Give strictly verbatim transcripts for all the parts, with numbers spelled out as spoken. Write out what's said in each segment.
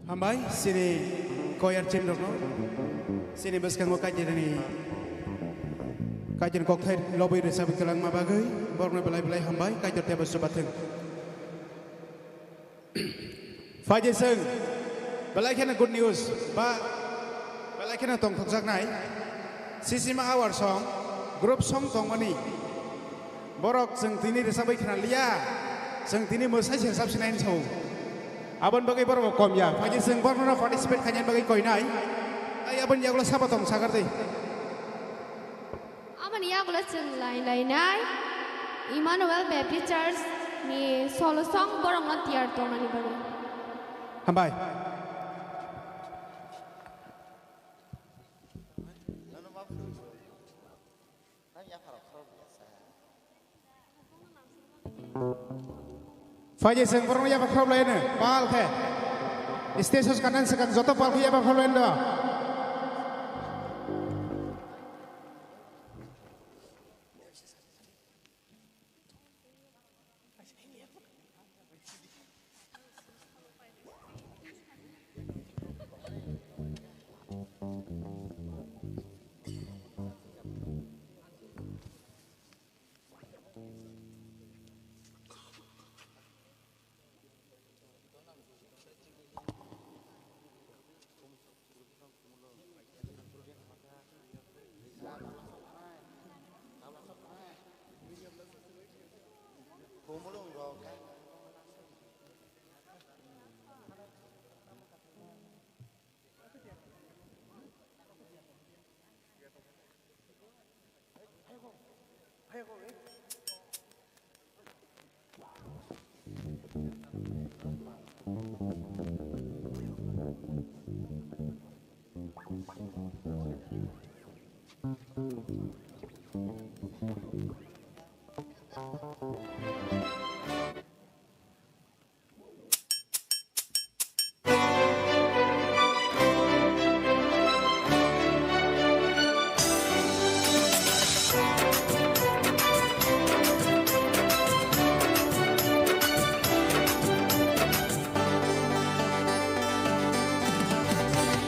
Hambai, chini choir team rokno, chini bwskango Kaitorni, Kaitorni kokthai lobwi rwchapwi kwlangma bagwi, borokno belai belai hambai, Kaitor tebo chubathwng. Phaidi chwng belai kheno good news ba belai kheno tongthokjaknai sisima hour song group song tongmani borok chwng tini rwchapwi khna liya, chwng tini mwsai se rwchap sinai sao. Aboni bagwi borok kom ya, phaidi chwng borokno participate khainani bagwi koinai. Ai aboni yagulo sabo tong sagar de. Aboni yagulo chwng lai lainai Emmanuel Baptist Church ni solo song borokno tiyar tongnani bagwi. Hambai. Phaidi chwng borokno yapha khorop laino, pal khe. Stage o kanan swkang joto pal khe yapha khorop laino do.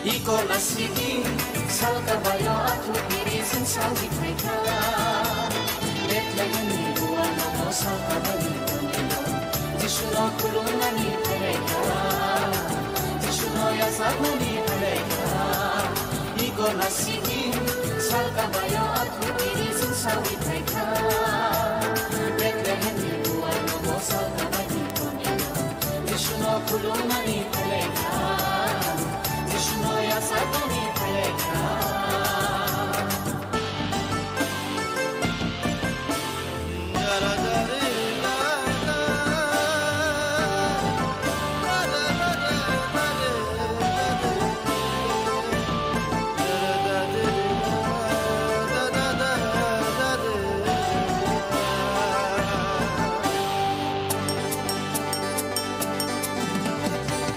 Iko na sidi, salka bayo athu kiri sing saldi phaikha. Bethlehem ni buwa no salka bayo tongkha. Jisu no khulumnani phaikha. Jisu no yasaknani phaikha. Iko na sidi, salka bayo athu kiri sing saldi phaikha. Bethlehem ni buwa no salka bayo tongkha. Jisuno khulumnani phaikha, Jisuno yasaknani phaikha.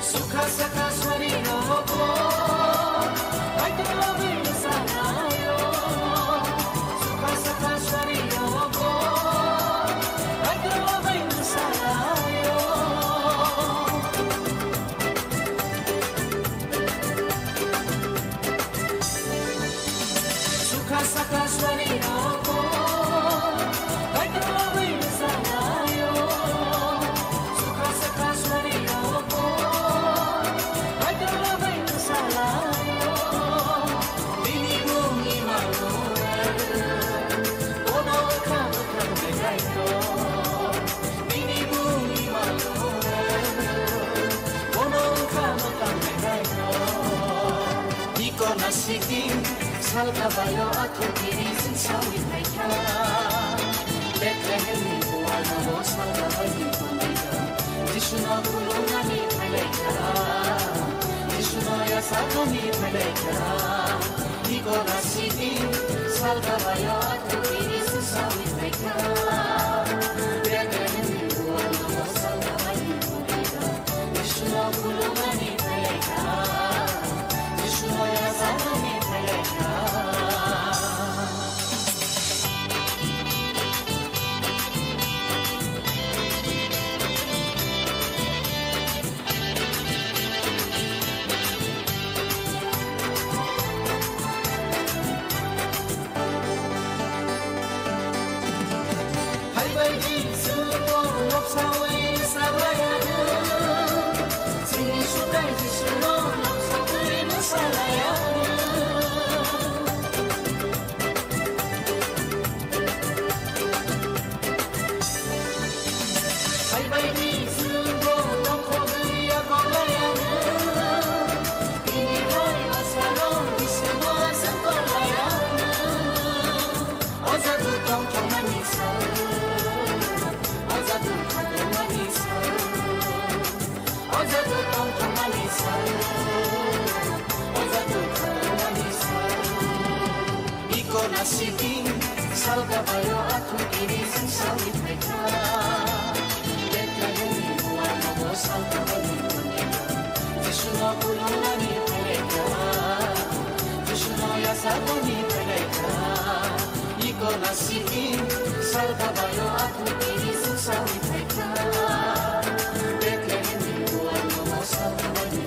Sukha sakha swari rokbo, Kaitor bagwi mwsalaio. Sukha sakha swari rokbo, Kaitor bagwi mwsalaio. Bini mung Emmanuel, bono wngkha mwkhang bai Kaitor. Bini mung Emmanuel, bono wngkha mwkhang bai Kaitor. Iko na sidi, salka bayo athu kiri sing sawi phaikha. Bethlehem ni buwa no salka bai tongkha. Jisuno khulumnani phaikha. Jisuno yasaknani phaikha. Iko na sidi, salka bayo athu kiri sing sawi phaikha. Bethlehem ni buwa no salka bai tongkha. Jisuno khulumnani phaikha, Jisuno yasaknani phaikha. Iko nasibin salka bayo aku ini sing sawi peka. Bethlehem ni buana bo salka bayo. Jisu no kulung nani peka. Jisu no yasa nani peka. Iko nasibin salka bayo aku ini sing sawi peka. Bethlehem ni buana bo salka bayo.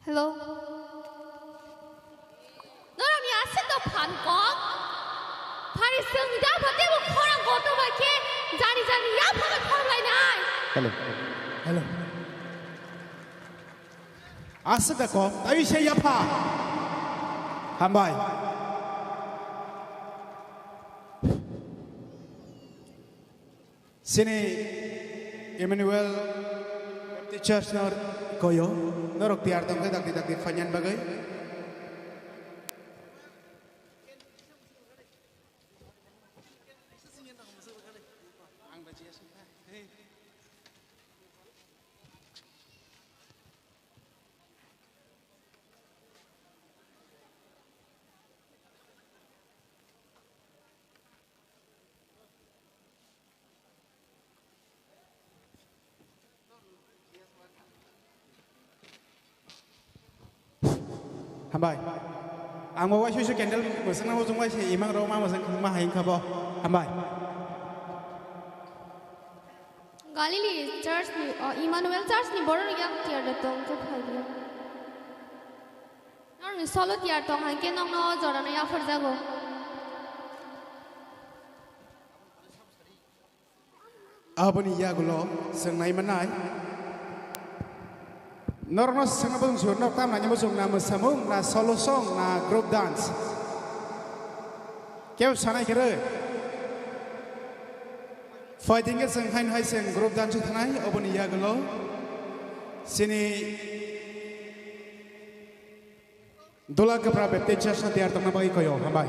Hello. Norok ni aswk no phan kok. Phari swng ni da pha tebo khorang kotor bai khe jani jani ya pha bai khorang lai nai. Hello. Hello. Aswk da kok. Tawi se ya pha. Hambai. Chini Emmanuel Baptist Church no koyo, norok tiyar tongkhe dakti dakti phainani bagwi. Hambai. Ang bo waisui se candle mwswkna muchung bai se imang rok ma mwswk ma hai wngkha bo. Hambai. Galilee Church ni, o, Emmanuel Church ni borok rok yang tiyar da tong khe phai di. Norokni solo tiyar tong hai khe nokno o jorano yapharjago. Aboni yagulo chwng nai manai. Norokno swngna bwswng sio, norok tam naini bwswng na mwsamung, na solo song, na group dance. Kebo sanai khe rw. Phaidi hwnkhe chwng haino hai chwng group dance thanai, oboni yagulo chini Dula Kwpra Baptist Church no tiyar tongna bagwi koyo, hambai.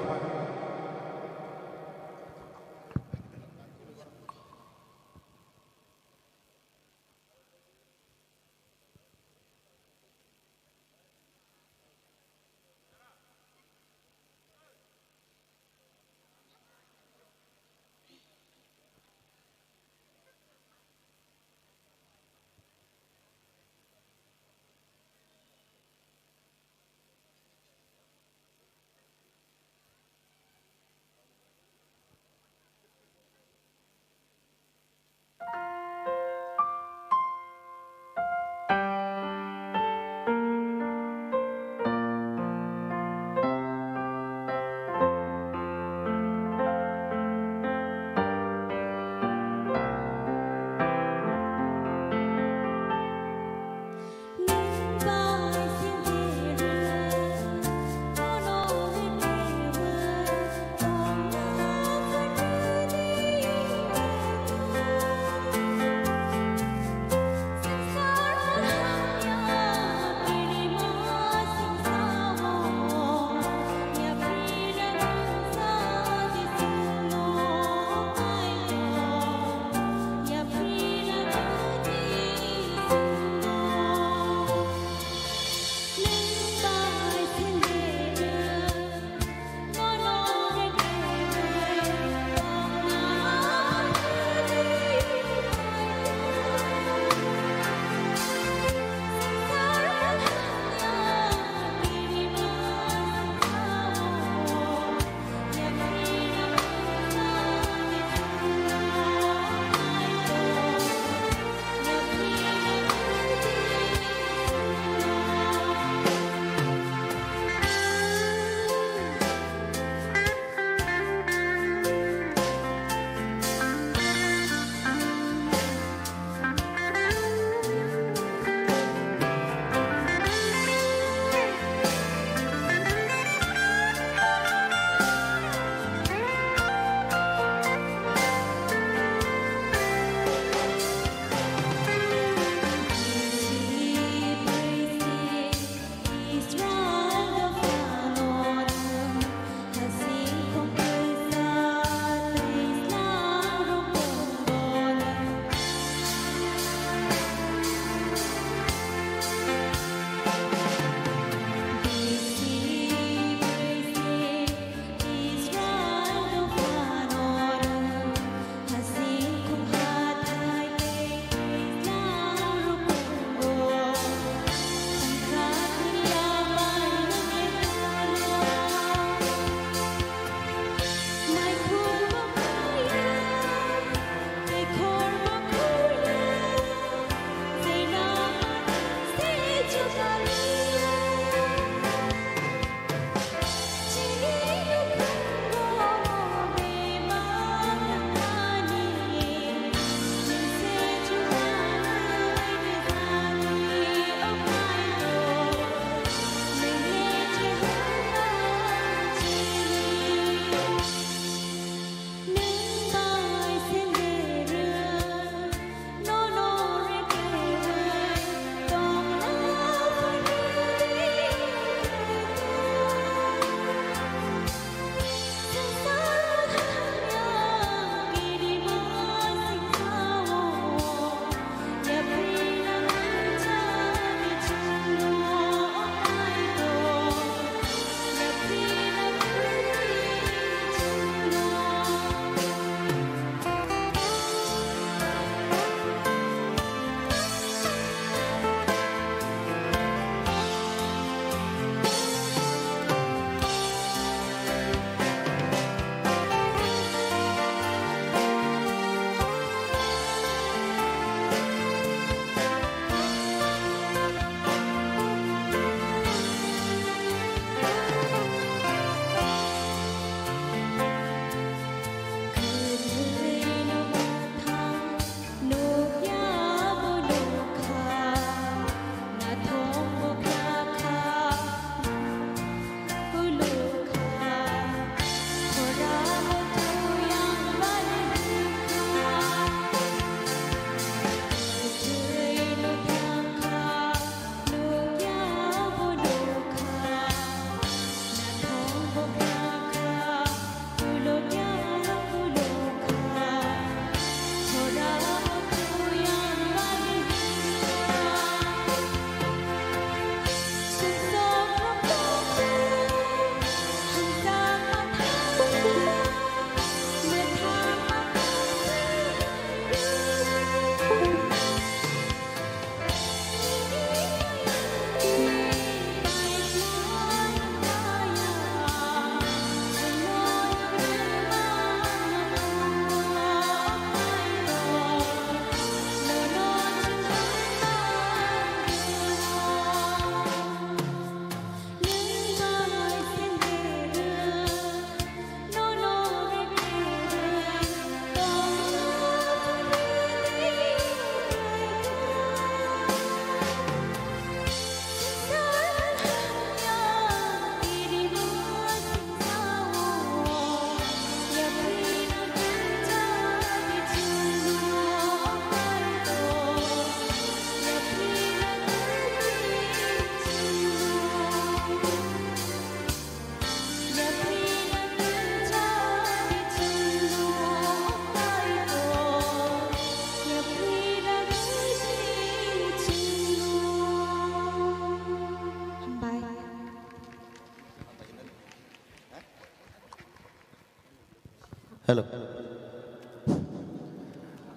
Hello.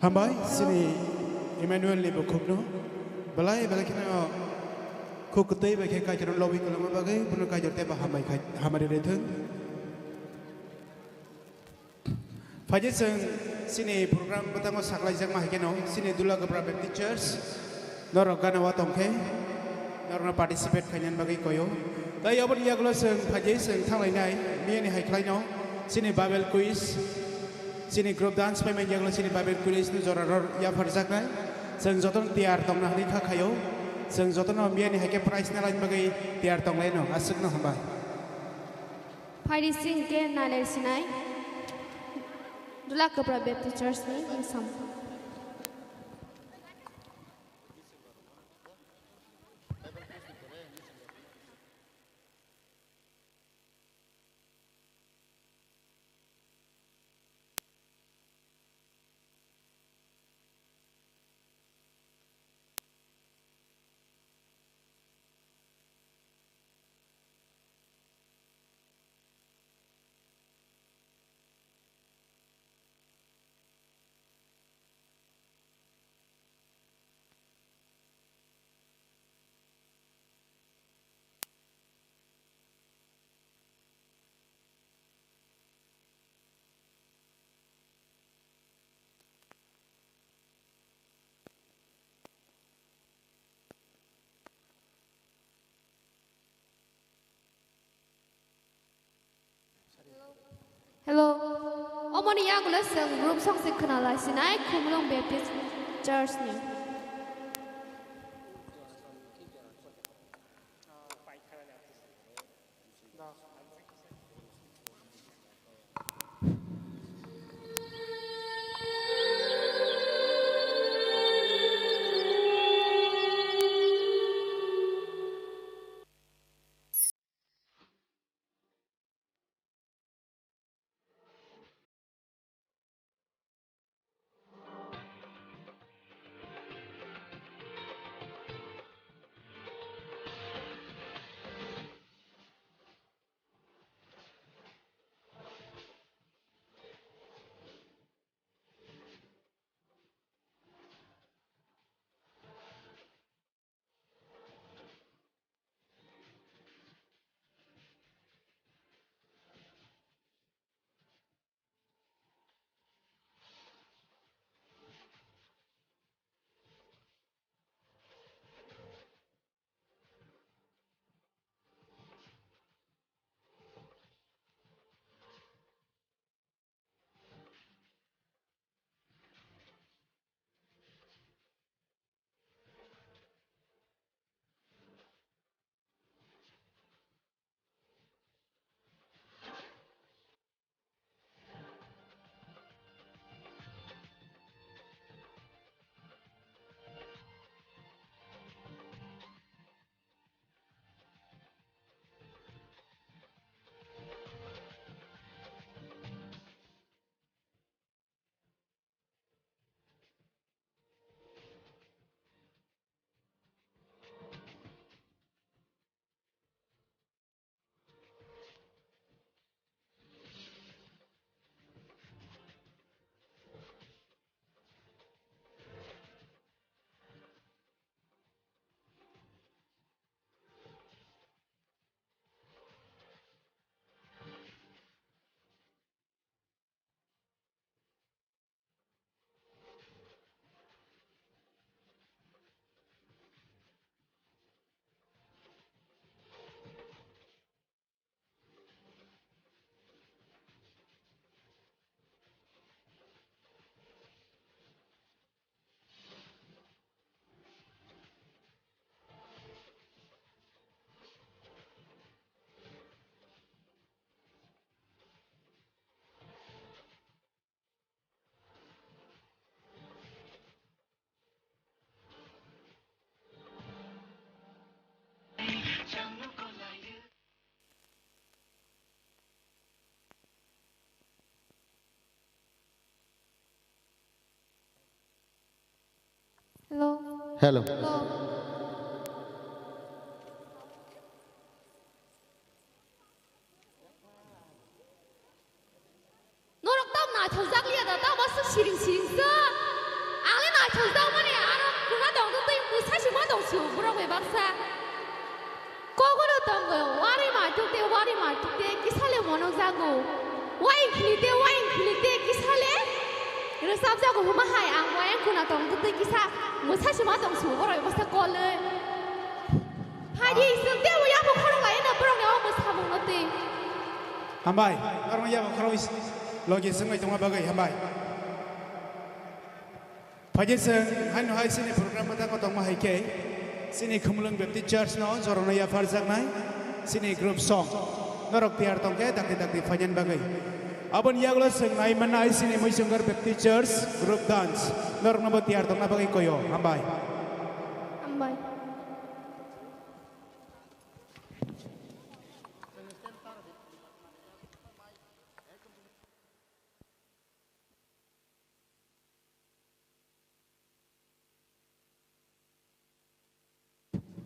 Hambai, chini Emmanuel ni bukhukno. Belai, belai kheno khuk kwtwi bai khe Kaitorno lobwi kwlwngma bagwi, bono Kaitor teibo hambai khai, hamari rwthwng. Phaidi chwng chini program bwtangno saklaijakma hai kheno, chini Dulagapra Baptist Church, norok gana o tong khe, norokno participate khainani bagwi koyo. Tai aboni yagulo chwng phaidi chwng thanglainai, miyani hai khlaino, chini Bible quiz, chini group dance paimani yagulo chini Bible quiz no jora rw yapharjaknai. Chwng jotono tiyar tongna hwnwi kha khaio. Chwng jotono miyani hai khe prize na laini bagwi tiyar tonglaino. Aswkno hambai. Phaidi chwng khe nailaisi nai Dulagapra Baptist Church ni bwsam. Hello. Omoni yagulo chwng group song se khwnalaisinai Khumulwng Baptist Church ni. Hello. Hello. Norok tam na Siring siring so. Ang le naithok jak mani aro kwma tong twi mwsa sima tong si borok bai baksa. Kogono tongo, wari maithok de, wari maithok de, kisa le monok jago. Wayang khili de, wayang khili de, kisa le rwchap jago huma hai, ang wayang khuna tong twi kisa mwsa sima tong si borok bai baksa kol le. Phaidi, chwng tei o yapha khorok lai no borok ni o mwsamung no tei. Hambai, norok yapha khorok is-, logi chwng lai tongma bagwi hambai. Phaidi chwng haino hai chini program kwtal tongma hai khe, chini Khumulwng Baptist Church no jorokno yapharjaknai chini group song. Norok tiyar tong khe dakti dakti phainan bagwi. Aboni yagulo chwng nai mannai chini Muisungkar Baptist Church group dance. Norokno bo tiyar tongna bagwi koyo. Hambai. Hambai.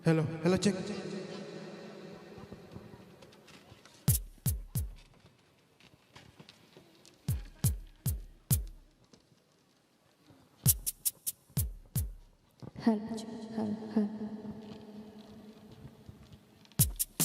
Hello, hello, check. Hello, check. Hello, hello.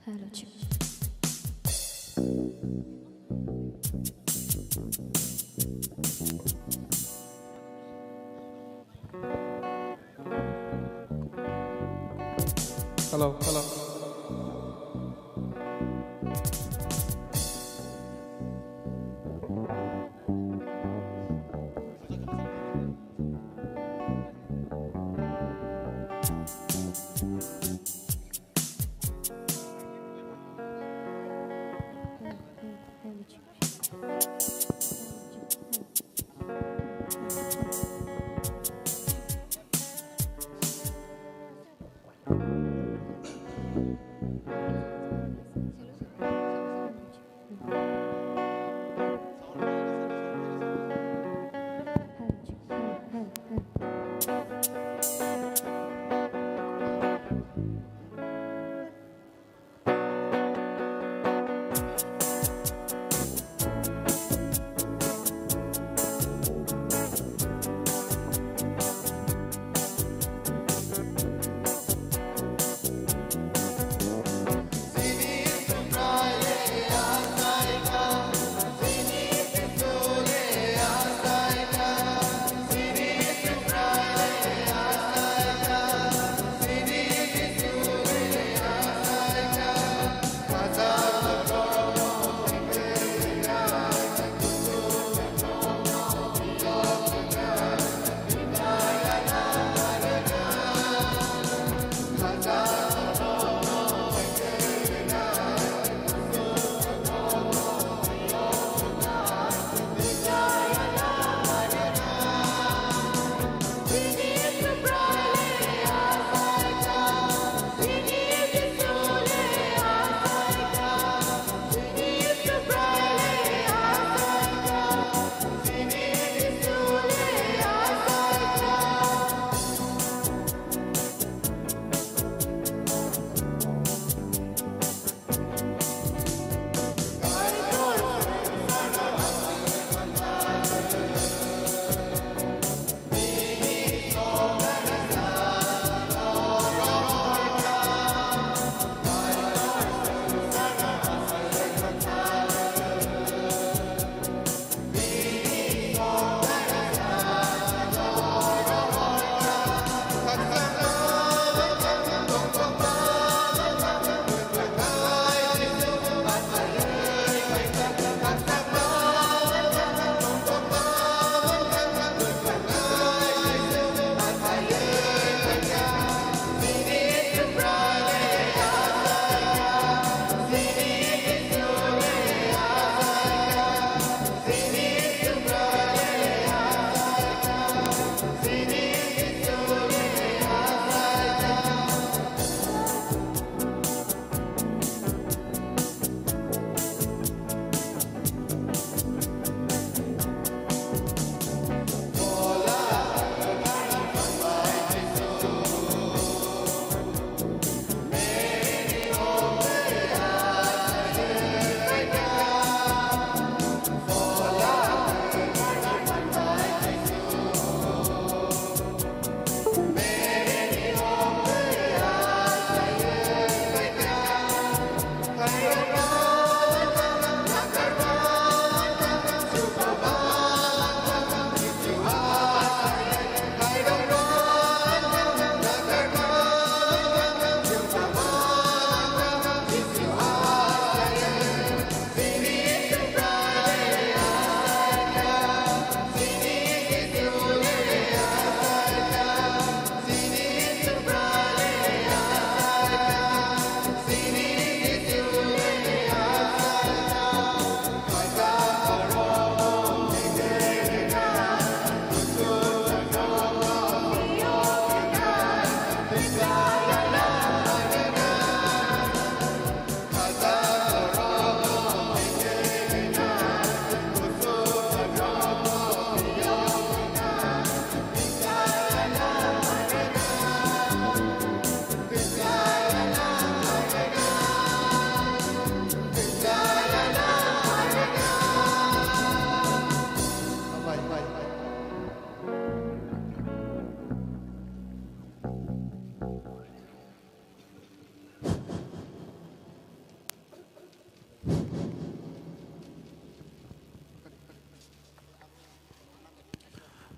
Hello, check. Hello, hello.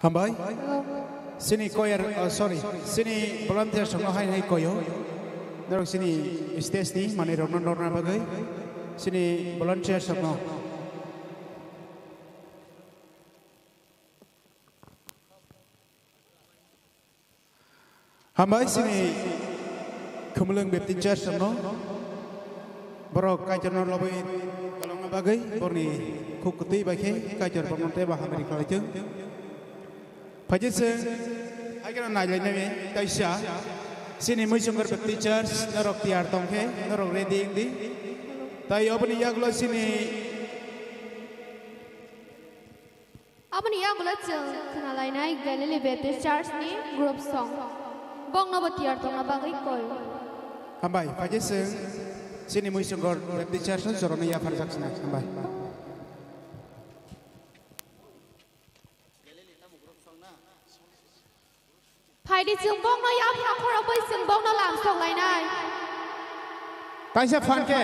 Hambai. Sini choir, uh, sorry, sini volunteers rokno hai hai koyo. Norok sini stage ni manwi rokno norna bagwi sini volunteers rokno. Hambai sini Khumulwng Baptist Church no borok Kaitorno lobwi kolongna bagwi borni khuk kwtwi bai khe Kaitor borno teibo hamari khlaitwng. Phaikhe chwng haikhe no nailainai taisa sini Muisongkor Baptist Church norok tiyar tong khe norok ready wng di. Tai oboni yagulo sini Aboni yagulo chwng khwnalainai Galilee Baptist Church ni group song. Bongno bo tiyar tongna bagwi koi. Hambai, phaikhe chwng chini Muisongkor Baptist Church o jorano yapharjak sina. Hambai. Phaidi chwng bongno yapha khorokbai chwng bongno lamsok lainai. Kaisa phan khe.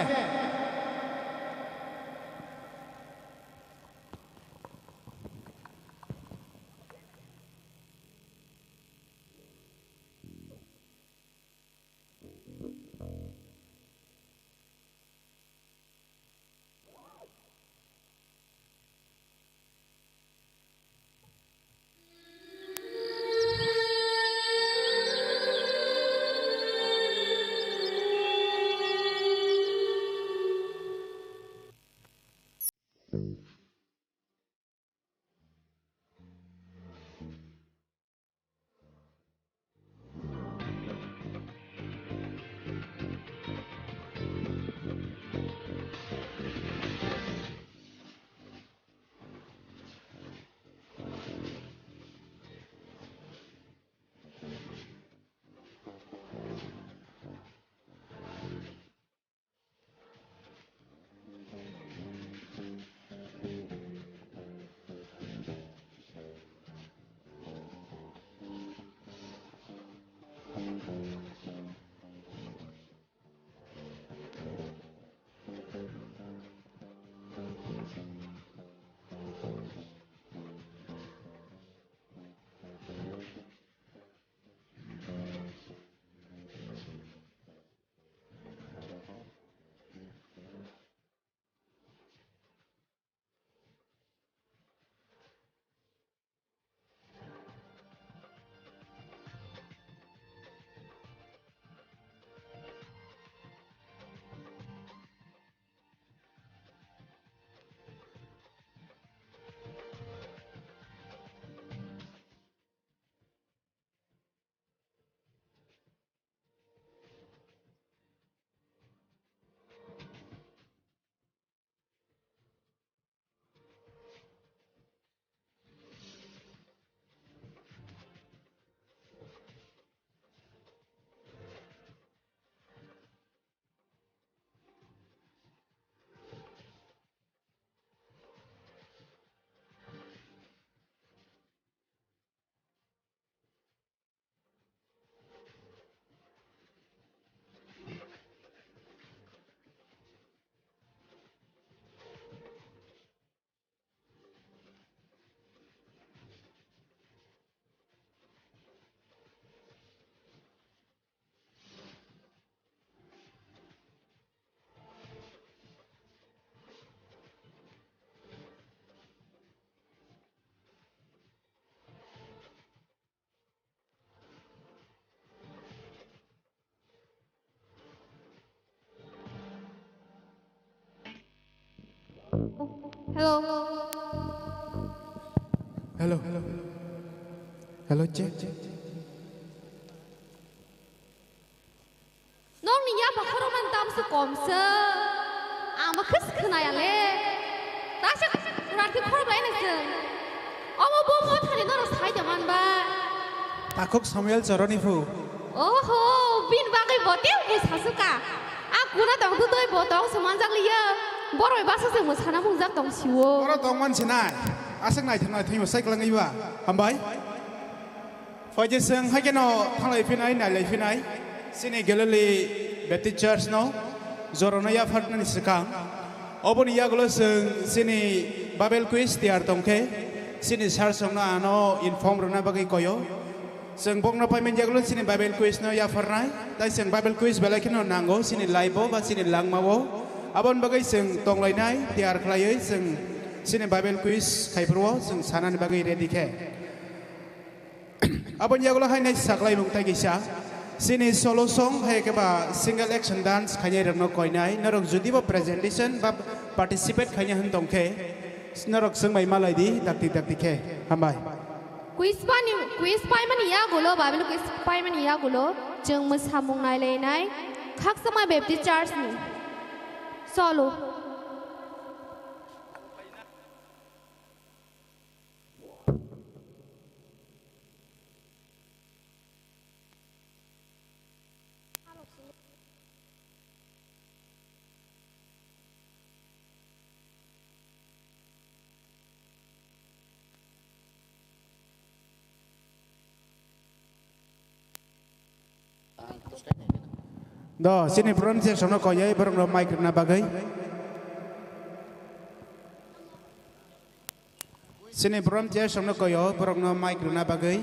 Hello. Hello. Hello, check, check, check. Nokni yapha khorokmani tamswk komswk. Ang bo khe se khwnaya le. Taisa urar khe khorok lainai chwng. Omo bo mothani norok sai de man bai. Takhuk Samuel Choroni phu. Oho, bini bagwi bo tei bwsa swkha. A kuna tong tu tei bo tong se manjak liya. Borok bai basa se mwsana mungjak tong siwo. Oro tong man sinai. Aswk naithok naithok sai kwlangwi ba. Hambai. Phaidi chwng haikhe no thanglai phinai, nailai phinai. Chini Galilee Baptist Church no jorano yapharnani swkang. Oboni yagulo chwng chini Bible quiz tiyar tongkhe. Chini sir songno ano inform rwna bagwi koyo. Chwng bokno payment yagulo chini Bible quiz no yapharnai. Tai chwng Bible quiz belai kheno nango chini life o ba chini langma o. Aboni bagwi chwng tonglainai tiyar khlaiwi chwng chini Bible quiz khaiphuru o chwng sanani bagwi ready khe. Aboni yagulo hai nai saklaimung tai kisa. Chini solo song hai khe ba single action dance khainai rokno koinai. Norok judi bo presentation ba participate khaina hwn tong khe norok swngbai malai di dakti dakti khe. Hambai. Quiz pani, quiz paimani yagulo, Bible quiz paimani yagulo, chwng mwsamung nailainai, Khakchangma Baptist Church ni solo. Do, chini brom je sono koyai, borok no mic rwna bagwi. Chini brom je sono koyo, borok no mic rwna bagwi.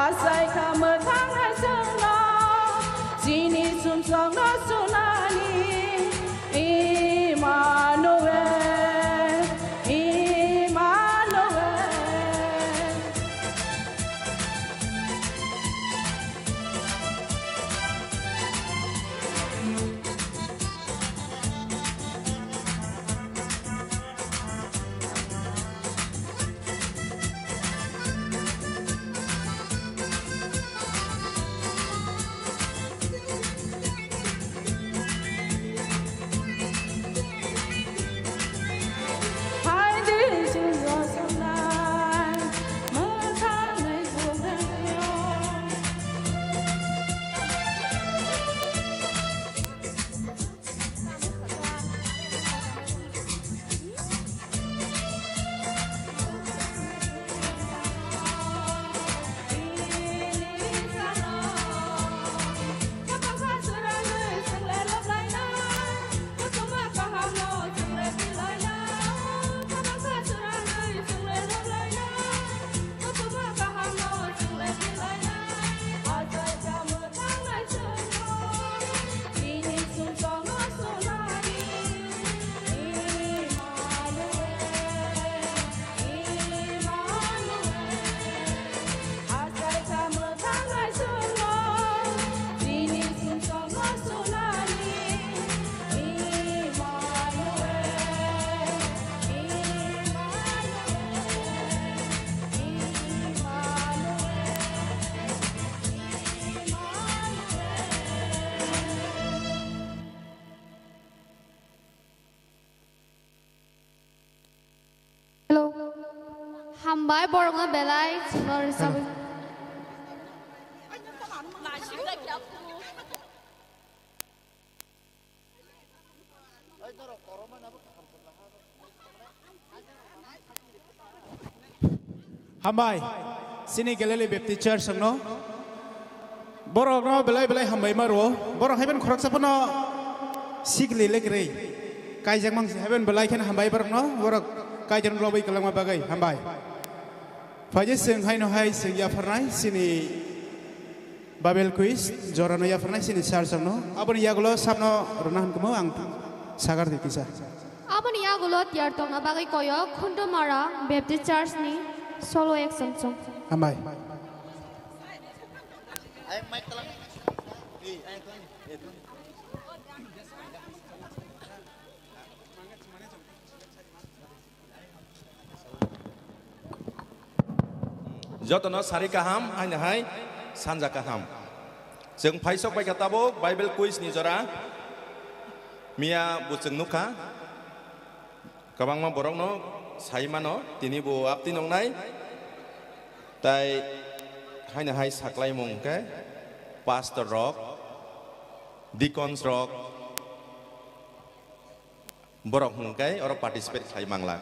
Asai kha mwthang hai chwngno, chini sumsokno sunani, Emmanuel, Emmanuel. Hello. Hambai borokno belai chwngno rwchapwi. Hambai, chini Galilee Baptist Church no. Borokno belai belai hambai ma rwo. Borok haiben khoroksa phano sikli lekrei. Kaijak mang haiben belai khen hambai borokno. Borok kaijakno lobwi kwlangma bagwi hambai. Phaidi chwng haino hai chwng yapharnai chini Bible quiz jorano yapharnai chini sir chwngno. Aboni yagulo sabno rwna hwnkhwmo ang sagar di kisa. Aboni yagulo tiyar tongna bagwi koyo Khundumara Baptist Church ni solo action song. Hambai. Jotono sari kaham, haino hai sanja kaham. Chwng phaisok bai kha tabuk Bible quiz ni jora. Miya bo chwng nukha. Kwbangma borokno sai mano, tini bo aptwi nongnai. Tai haino hai saklaimung khe pastor rok, deacons rok, borok hwnkhe oro participate khlai mangla.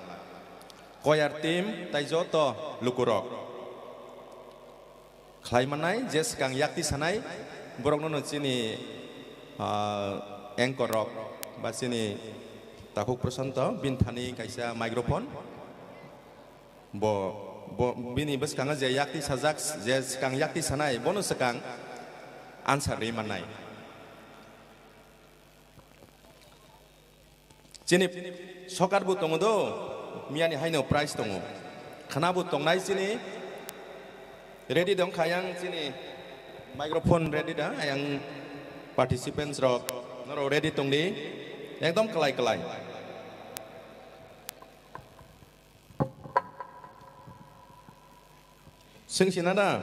Choir team tai joto lukurok khlai mannai je swkang yakti sanai borokno no chini, ah, anchor rok ba chini Takhuk Prashanto bini thani kaisa microphone. Bo, bo bini bwskango je yakti sajak, je swkang yakti sanai bono swkang answer rwi mannai. Chini sokar bo tongo do, miyani haino prize tongo. Khana bo tongnai chini ready dong kha yang chini microphone ready da, ayang participants rok norok ready tongdi, ekdom kwlai kwlai. Swng sina da?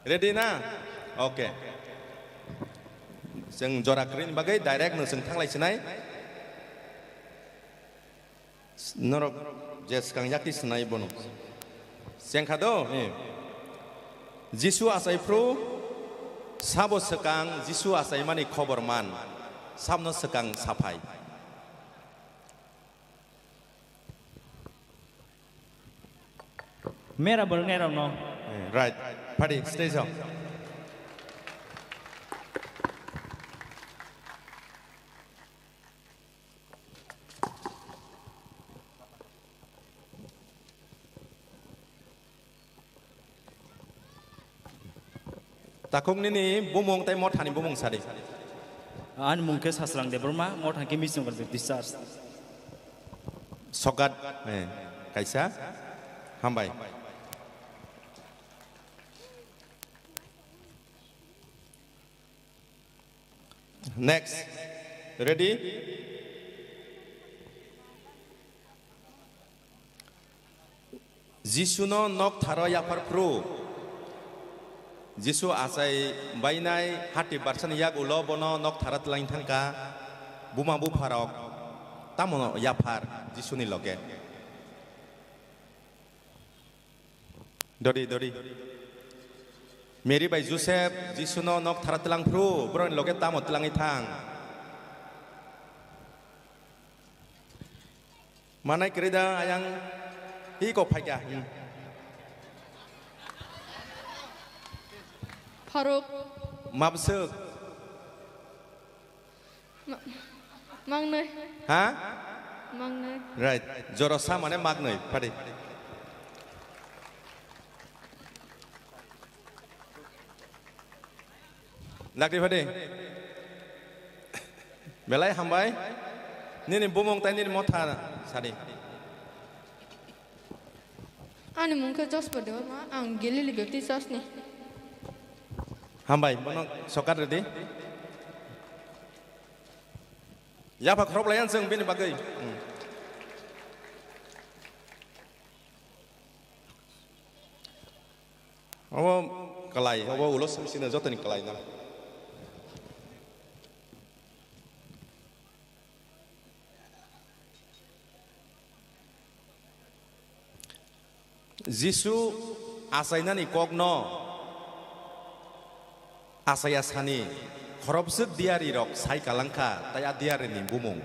Ready na? Okay. Chwng jora kwrwini bagwi direct no chwng thanglai sinai. Norok je swkang yakti sinai bono. Chengkha do? Eh. Jisu achai phru, sabo swkang Jisu achaimani khobor man. Sabno swkang saphai. Mera borok nai rok no. Eh, right. Padi, stage o. Takhuk nini bumung tei mothani bumung sadi. Ani mung khe Sasrang Debbarma, motha khe Missionary Baptist Church. Sokat, eh, kaisa. Hambai. Next. Ready? Jisuno noktharo yaphar phru. Jisu achai bainai hati barsani yagulo bono nokthara twlang thangkha. Buma bupharok tamono yaphar Jisuni loge. Dori, dori. Mary bai Joseph Jisuno nokthara twlang phru, borokni loge tamo twlangwi thang. Manai kwrwi da ayang hi kok phaikha. Hmm. Faruk. Mabswk. Ma-, mangnwi. Ha? Mangnwi. Right. Joro sa mane magnwi. Phadi. Lakri phadi. Belai hambai. Nini bumung tai nini motha sadi. Ani mung khe Joshua Debbarma, ang Galilee Baptist Church ni. Hambai, bono sokat redi. Yapha khorok lai ang chwng bini bagwi. Hmm. Obo kalai, obo ulo simi sini jotoni kalai na. Jisu achainani kokno achaiya sani khorokbwswk diyarirok sai kalangkha, tai a diyarini bumung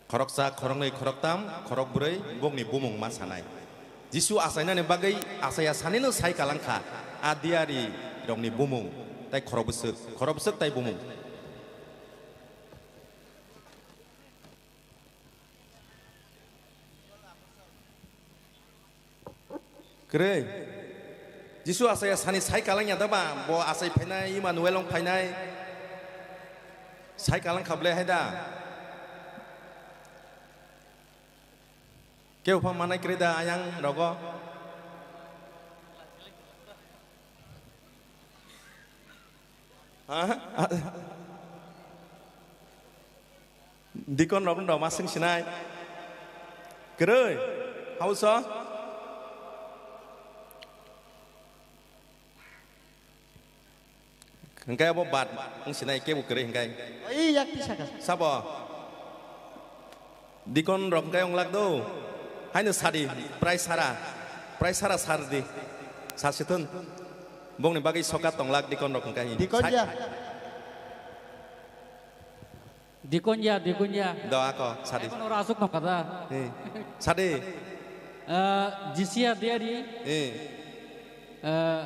khoroksa, khoroknwi, khoroktam, khorokbrwi bokni bumung ma sanai. Jisu achainani bagwi achaiya sanino sai kalangkha a diyarirokni bumung tai khorokbwswk, khorokbwswk tai bumung. Kwrwi. Jisu achaiya sani sai kalangya da ba? Bo achai phainai, Immanuel wng phainai. Sai kalangkha ble hai da? Kebo pha manai kwrwi da ayang rogo? Ha? Dikon rok no ma swng sinai. Kwrwi. Hausa? Hingkai abo bad wng sinai kebo kwrwi hingkai. Oi, yak tisa ka. Sabo? Dikon rok hingkai wng lak do. Haino sadi, prai sara. Prai sara sar di. Sar sithun. Bongni bagwi sokat tong lak dikon rok hingkai. Dikon ya. Dikonya, Dikonya. Do ako, sadi. Eko noro asuk no kada. Eh, sadi. Eh, Jisia Diari. Eh. Eh,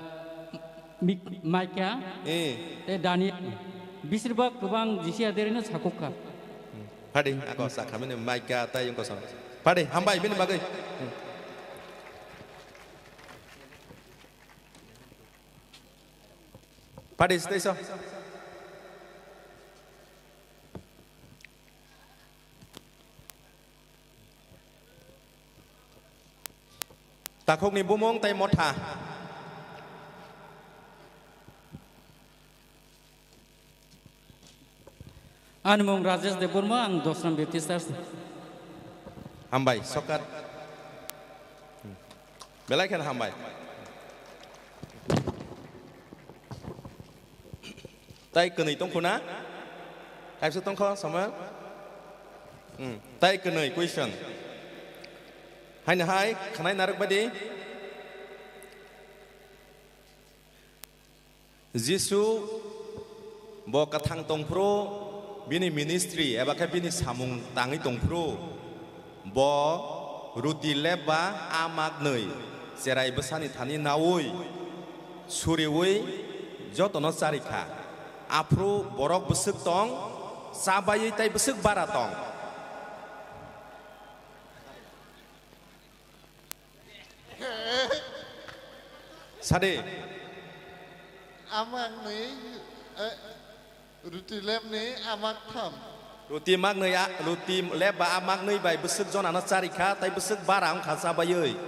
Mik-, Maika. Eh. Te Daniel. Bisir bak kubang Jisia Diari no sakukka. Padi, ako sakhamini Maika tai yung kosong. Padi, hambai bini bagwi. Hmm. Padi, stay so. Takhukni bumung tai motha. Ani mung Rajesh Debbarma, ang Dosram Baptist Church. Hambai, sokat. Belai khen hambai. Tai kwnwi tongkhu na? Kaisa tongkho, Samuel? Hmm. Tai kwnwi question. Haino hai, khanai narwk badi. Jisu bo kwthang tongphuru, bini ministry eba khe bini samung tangwi tongphuru, bo ruti lep ba a maknwi cherai bwsani thani naui suriui jotono charikha. Aphuru borok bwswk tong, chabaiwi tai bwswk bara tong. Sadi. Amaknwi, eh, ruti lepni amaktham. Ruti maknwi a, ruti lep ba amaknwi bai bwswk jonano charikha, tai bwswk bara wngkha chabaiwi.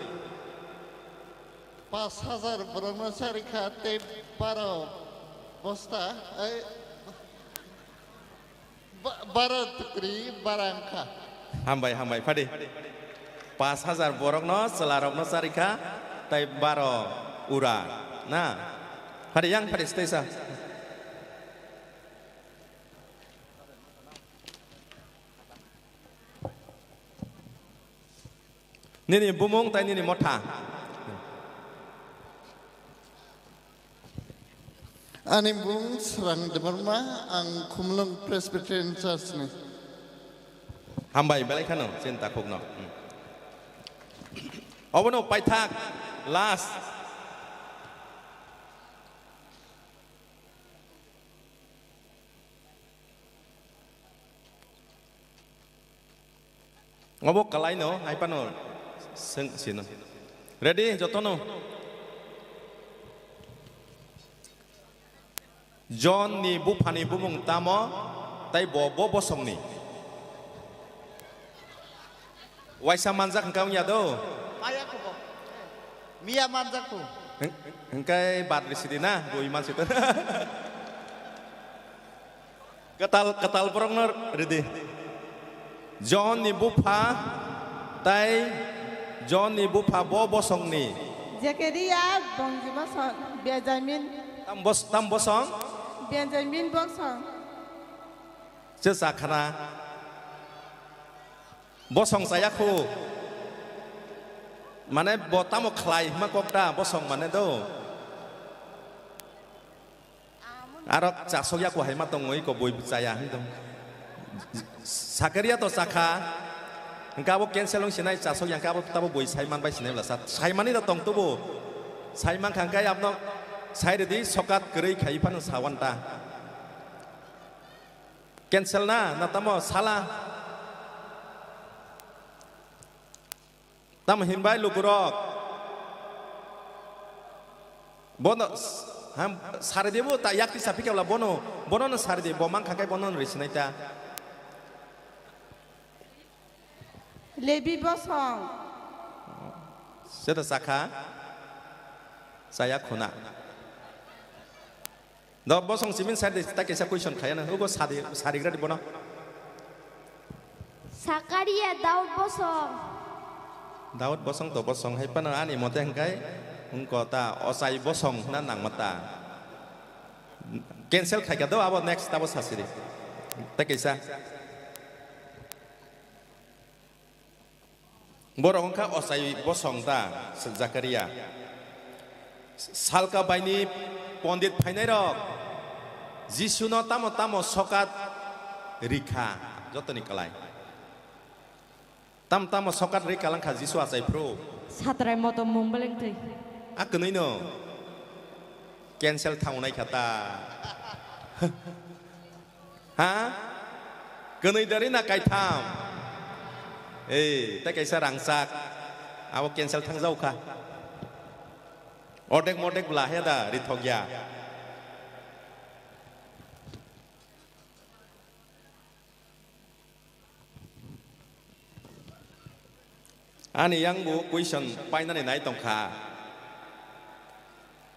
Pas hajar borokno charikha, tei baro bosta, eh, Ba-, baro tukri bara wngkha. Hambai, hambai, phadi. Pas hajar borokno, chwlarokno charikha, tai baro ura, na? Phadi, yang phadi, stay sa. Nini bumung tai nini motha. Ani bung Srang Debbarma, ang Khumlwng Presbyterian Church ni. Hambai, belai khano, chinta khukno. Hmm. Obono paithak, last. Obo kwlaino, hai phano swng sino. Ready, jotono? John ni buphani bumung tamo, tai bo, bo bosongni. Waisa manjak hwnkha wngya do? Maya kho bo. Miya manjak kho. Hwng-, hwnkhe bad risi di na, bui mansi to. Kwtal, kwtal borokno ridi. John ni bupha tai John ni bupha bo bosongni. Zekaria bongni bosong, Benjamin. Tam bos-, tam bosong? Benjamin bosong. Che sakhana. Bosong chaya khu. Mane bo tamo khlai hima kok da bosong mane do. Aro chasok ya ko hai ma tongoi ko boi chaya hin tong. Sakaria to chakha. Hingke abo cancel wng sinai chasok yang ke abo tabo boi sai man bai sinai bla sa. Sai mani da tong tubo. Sai man khang kai abno sai redi sokat kwrwi khai phano sawan ta. Cancel na, na tamo sala. Tamo hinbai lukurok. Bono s-, ham, sari de bo ta yakti sapi kabla bono, bono no sari de, bo mang khakai bono no risinai ta. Lebi bosong. Seta sakha, saya khuna. Do bosong simin side de ta kaisa question khaya na. Ugo sadi, sarigra di bono. Sakaria Daud bosong. Daud bosong to bosong hai pano ani mote hingkai wngko ta ochai bosong na nangma ta. Cancel khaika do abo next abo sasiri. Ta kaisa. Borok wngkha ochai bosong ta Zakaria. Salka baini pondit phainairok Jisuno tamo tamo sokat rikha jotoni kwlai. Tam tamo sokat rikha langkha Jisu achai phuru. Satrai motom mung beleng twi. A kwnwi no cancel thangnai kha ta. Ha? Kwnwi dari na kaitham? Ei, tei kaisa rangchak. Abo cancel thangjao kha. Ordek mordek bla he da rithok ya. Ani yang bo question painani nai tongkha.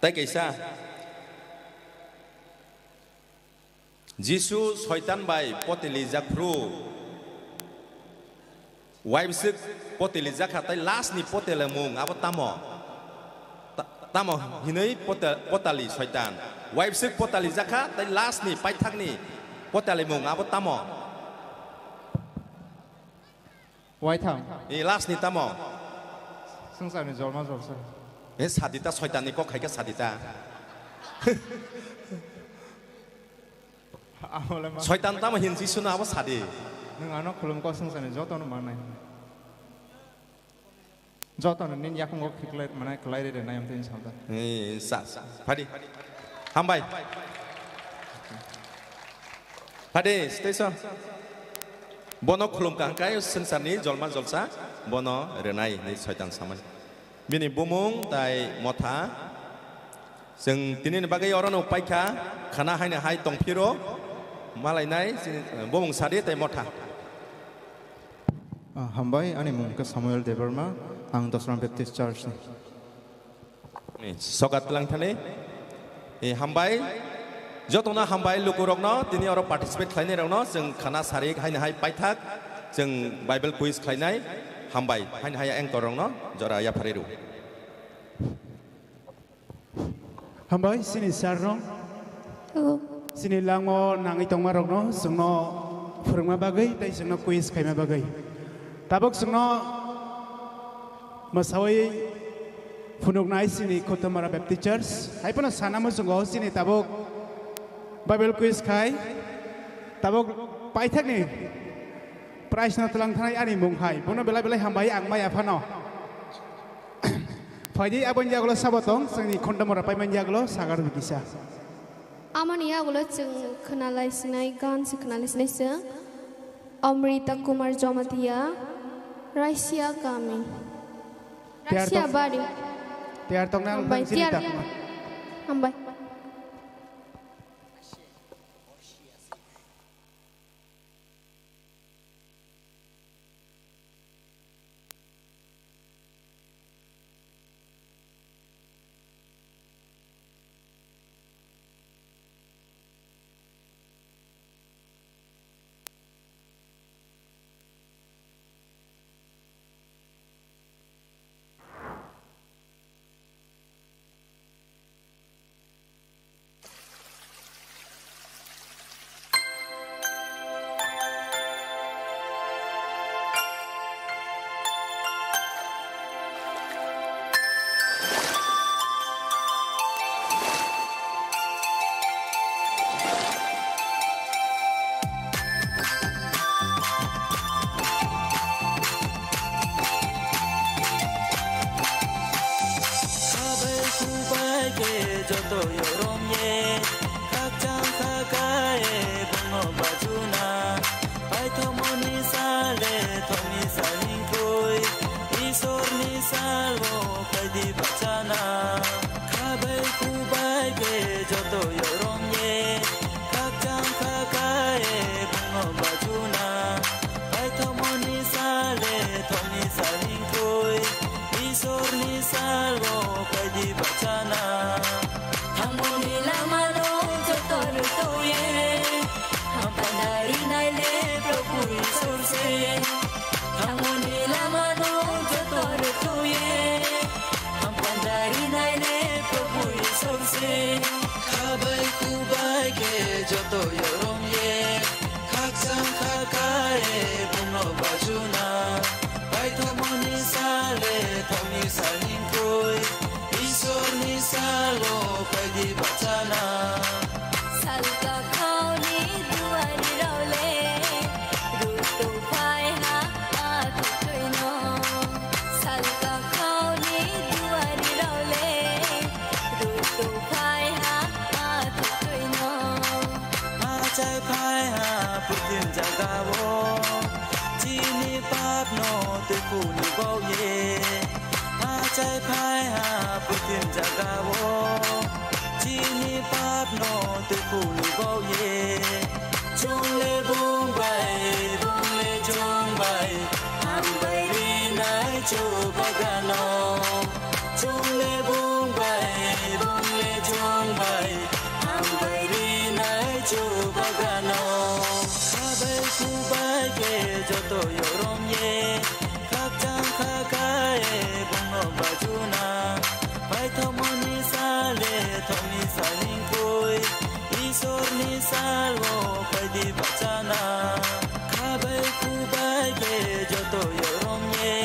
Tei kaisa, Jisu Soitan bai potilijak phru, waibswk potilijak kha, tei last ni potilimung abo tamo? Ta-, tamo hinwi pota-, potali Soitan? Waibswk potalijak kha, tei last ni paithak ni potilimung abo tamo? Waitham. E last ni tamo? Swngcharni jolma jolsa. E sadita Soitan ni kok khaika sadita. Amole ma. Soitan tamo hin Jisu no abo sadi. Nwng ano khulum kok swngcharni joto no manai. Joto no nini yakungo khiklai manai kwlai re re nai amtwi samta. E sa, sa. Phadi. Hambai. Phadi, station. Bono khulumkha hwnkhe swngcharni jolma jolsa bono rwnai hinwi Soitan samani. Bini bumung tai motha Chwng tinini bagwi orono paikha, khana haino hai tongphiro, malainai, chini, bumung sadi tei motha. Ah, hambai, ani mung khe Samuel Debbarma, ang Dosram Baptist Church ni. Ni, sokat tlang thani. Eh, hambai, jotono hambai lukurokno, tini oro participate khlainairokno, chwng khana sari haino hai paithak, chwng Bible quiz khlainai, hambai, haino hai anchor rokno, jora yapharwi rw. Hambai, chini sir no. Hello. Chini langmao nangwi tongma rokno, chwngno phwrwngma bagwi, tei chwngno quiz khaima bagwi. Tabuk chwngno mwsawi phunuknai chini Khutamara Baptist Church. Hai phano sana muchungo chini tabuk Bible quiz khai. Tabuk paithakni prize no tlang thanai ani mung hai. Bono belai belai hambai ang maya phano. Phaidi aboni yagulo sabo tong, chwngni khondomora paimani yagulo sagar kisa. Amoni yagulo chwng khwnalai sinai, gan se khwnalai sinai chwng. Amrita Kumar Jamatia, Russia kami. Tiyar Russia tok-, bari. Tiyar tokna ang Hambai, thang sini tiyar. Takma. Hambai. Khabai khubai khe joto yorom ye, khakchang khakaye bongno bajuna. Paithomoni sale thokni salingkoi, Isorni salo phaidi bachana. Khabai khubai khe joto yorom ye, khakchang khakaye bongno bajuna. Paithomoni sale thokni salingkoi, Isorni salo phaidi bachana. Thangmoni lamano joto rwtoye, hampandari naile Prabhu Isor se. Thangmoni lamano joto rwtoye, hampandari naile Prabhu Isor se. Khabai khubai khe joto yorom ye, khakchang khakaye bongno bajuna. Paithomoni sale thokni salingkoi, Isorni salo phaidi bachana. Salka khaoni duari raule, rutu phai ha athutoino. Salka khaoni duari raule, rutu phai ha athutoino. Achai phai ha purthim jagao, chini papno tuikhuni baoye. Achai phai ha purthim jagao, chini papno tuikhuni baoye. Chungle bung bai, bungle chwng bai, hambai rinai Chubagano. Chungle bung bai, bungle chwng bai, hambai rinai Chubagano. Khabai khubai khe joto yorom ye, khakchang khakaye bongno bajuna. Paithomoni sale thokni salingkoi, Isorni salo phaidi bachana. Khabai khubai khe joto yorom ye,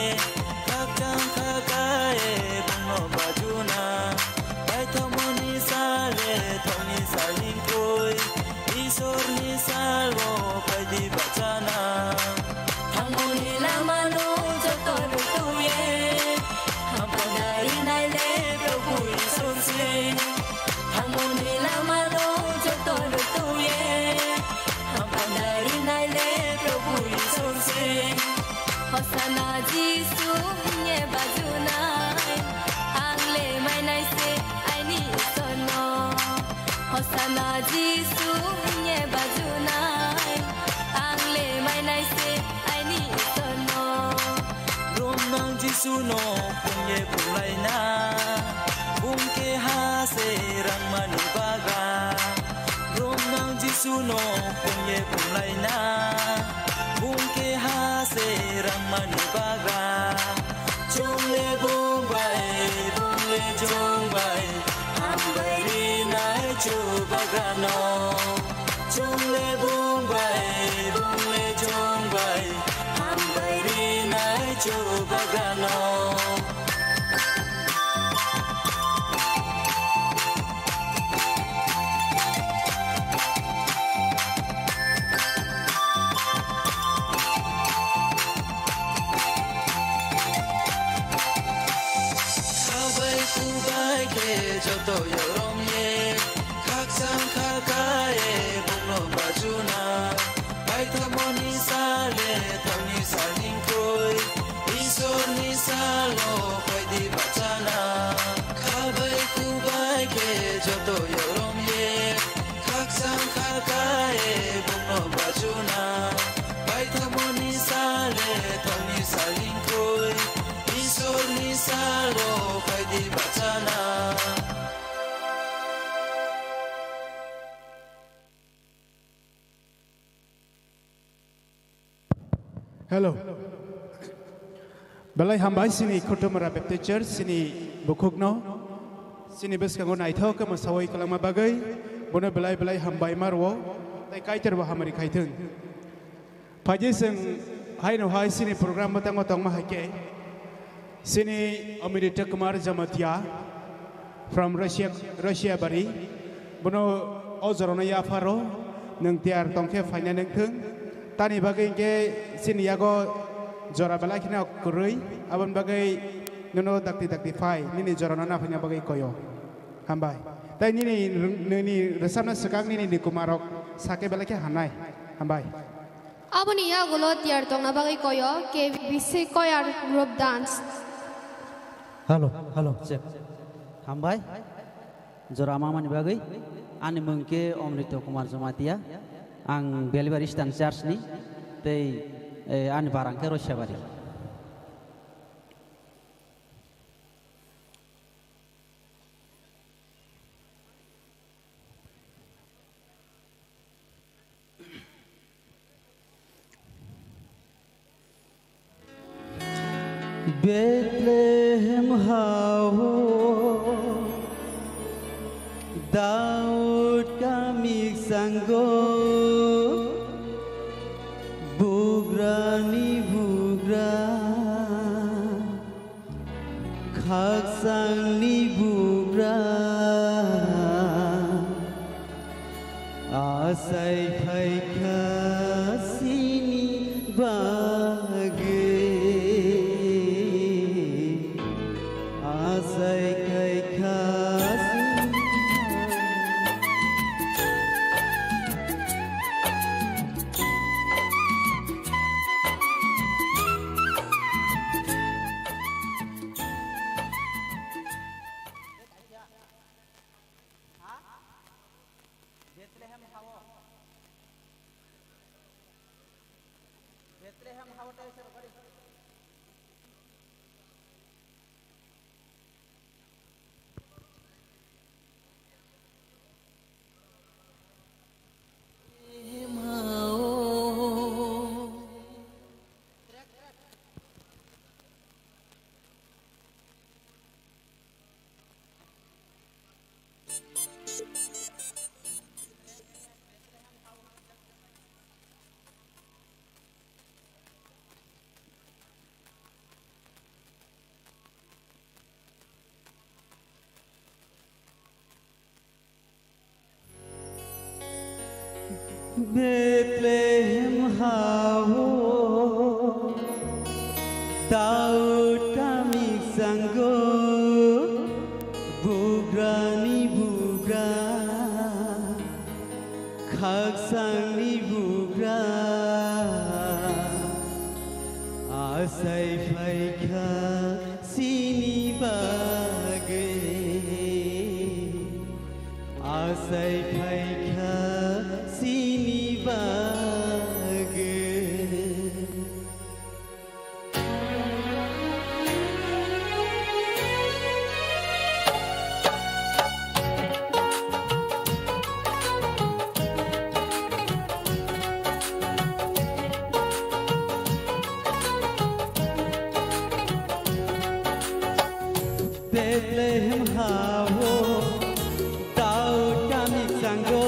khakchang khakaye Na Jisu hwnwi bajunai, ang le mainai se aini Isorno. Romnang Jisuno phunge phunlaina, bung keha se rangmani bagra. Romnang Jisuno phunge phunlaina, bung keha se rangmani bagra. Chwng le bung bai, bung le chwng bai, hambai rinai Chubagrano. Chwng le bung bai, bung le chwng bai, hambai rinai Chubagrano. Khabai kubai khe joto yorom ye, khakchang khakha ye bungno bajuna. Paithamoni sale thangni salningkhoi, Isorni salo phaidi bachana. Khabai kubai khe joto yorom ye, khakchang khakha ye bungno bajuna. Paithamoni sale thangni salningkhoi, Isorni salo phaidi bachana. Hello. Belai hambai chini Khutumra Baptist Church chini bukhukno chini bwskango naithok khe mwsawi kwlangma bagwi bono belai belai hambai ma rwo tei Kaitor bo hamari khaithwng. Phaidi chwng haino hai chini program mwtango tongma hai khe chini Amrita Kumar Jamatia from Russia, Russia bari. Bono o jorano yapharo nwng tiyar tongkhe phaina nangthwng. Tani bagwi hinkhe chini yago jora belai kheno kwrwi, aboni bagwi nono dakti dakti phai nini jorano naphaina bagwi koyo. Hambai. Tei nini, nini rwchapna swkang nini nikumarok sakhe belai khe hanai. Hambai. Aboni yagulo tiyar tongna bagwi koyo K B B C choir group dance. Hello, hello, check. Hambai. Jora mamani bagwi. Ani mung khe Amrita Kumar Jamatia. Ang Belibari Eastern Church ni tei, eh, ani barang khe Roisabari. Bethlehem hao, Daud kamiksango, bugrani bugra. Khakchangni bugra achai phaikha chini bagwi, achai khaikha chini bagwi. Bethlehem hao, Daud kamiksango, bugrani bugra, khakchangni bugra, achai phaikha chini bagwi, achai phai Bethlehem hao, Daud kami sango,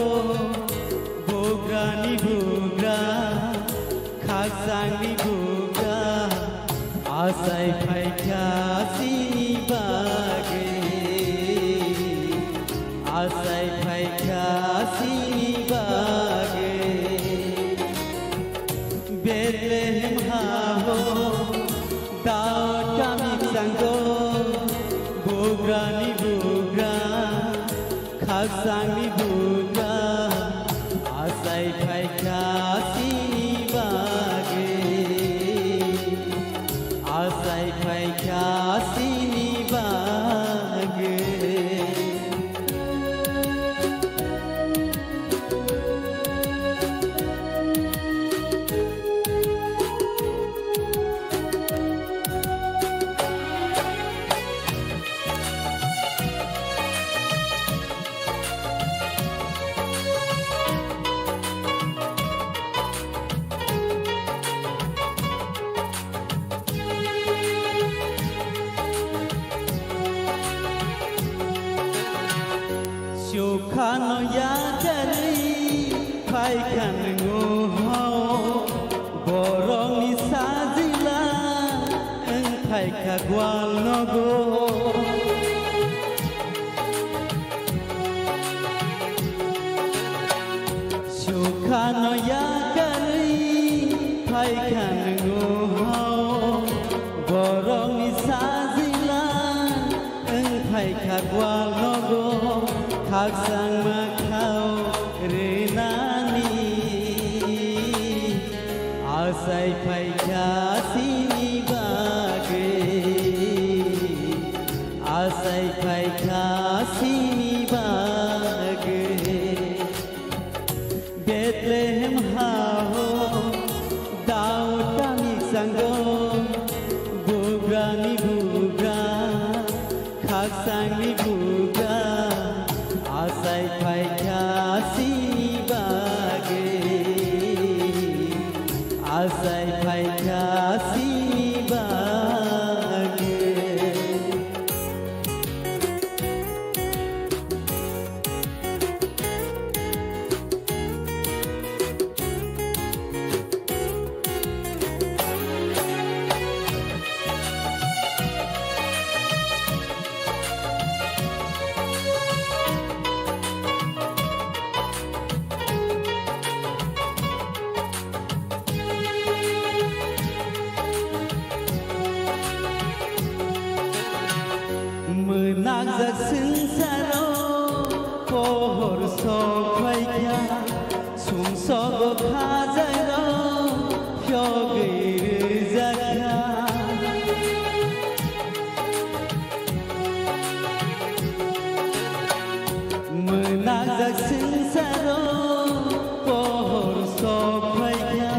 bugrani bugra, khaksangni bugra, asai phaikha chini bagwi, asai phaikha chini bagwi. Bethlehem hao, Daud kami sango, bugrani bugra, khaksangni bugra, asai phaikha chini bagwi, asai phaikha chini bagwi. Sukhano yakarwi phaikha nwngo hao, borokni sajila wng phaikha gwal nogo. Sukhano yakarwi phaikha nwngo hao, borokni sajila wng phaikha gwal nogo, khaksang makhao rwnani. Asai phaikha chini bagwi, asai phaikha chini bagwi. Bethlehem hao, Daud kami sango, bugrani bugra, khaksangni bugra, asai phaikha chini bagwi, asai phaikha chini bagwi. Mwnakjak swngcharo pohor sok phaikha, sumsogo khajairok phiyogwi rwjakha. Mwnakjak swngcharo pohor sok phaikha,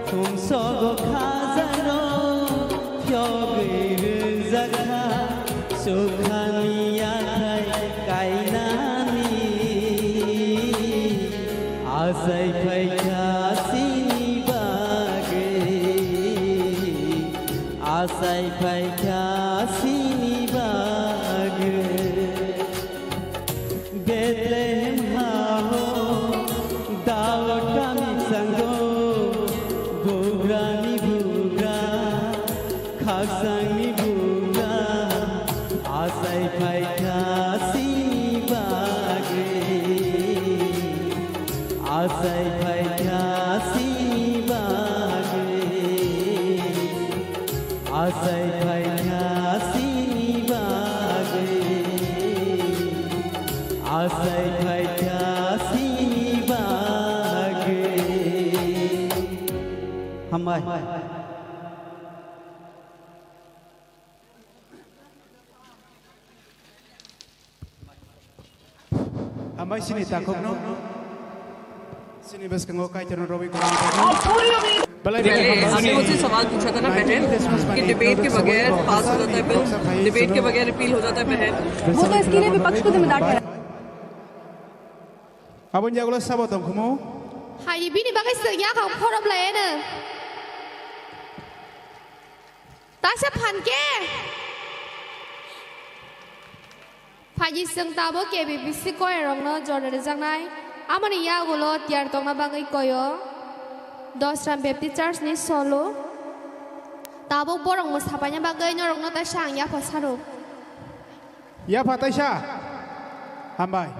sumsogo khajairok phiyogwi rwjakha, sukhani yakhai kainani. Asai phaikha chini bagwi, asai phaikha chini bagwi. Bethlehem hao, Daud kami sango, bugrani bugra, khaksangni bugra, asai phaikha chini bagwi, asai phaikha chini bagwi. Asai phaikha chini bagwi, asai phaikha chini bagwi. Hambai. Hambai chini takhukno. Chini bwskango Kaitorno rowi kwrwng. Belai pehले hamba sini. अभी मुझसे सवाल पूछा था ना बहन कि डिबेट के बगैर पास हो जाता है बिल, डिबेट के बगैर रिपील हो जाता है बहन। वो तो इसके लिए विपक्ष को जिम्मेदार ठहरा। Aboni yagulo sabo tongkhumu. Hai bini bagwi sengya kha khorop lai eno. Tasa phanke. Haji chwng tabuk K B B C choir rokno jora rwjaknai. Amoni yagulo tiyar tongna bagwi koyo Dosram Baptist Church ni solo. Tabuk borok mwsapaina bagwi norokno taisa ang yapha saro. Yapha taisa. Hambai.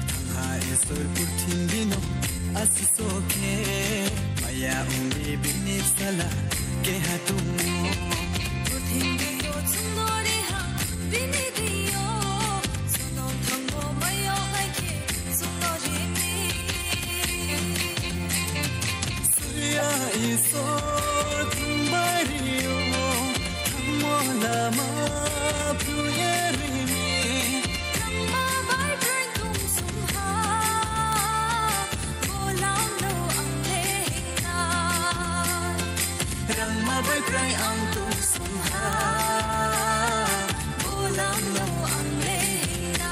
Thangha Isor purthimbi no asis Soke maya ungwi bini bwsala keha tongmo. Purthimbi o chwngno riha bini dio, chwngno thangmo maya ongkha khe chwngno rini. Surya Isor thangbai rio, thangmo lama phuye rini. Thangma bai phrang tong sungha. Bolangno ang lehingnai. Rangma bai prai ang tungsungha. Bolangno ang lehingnai.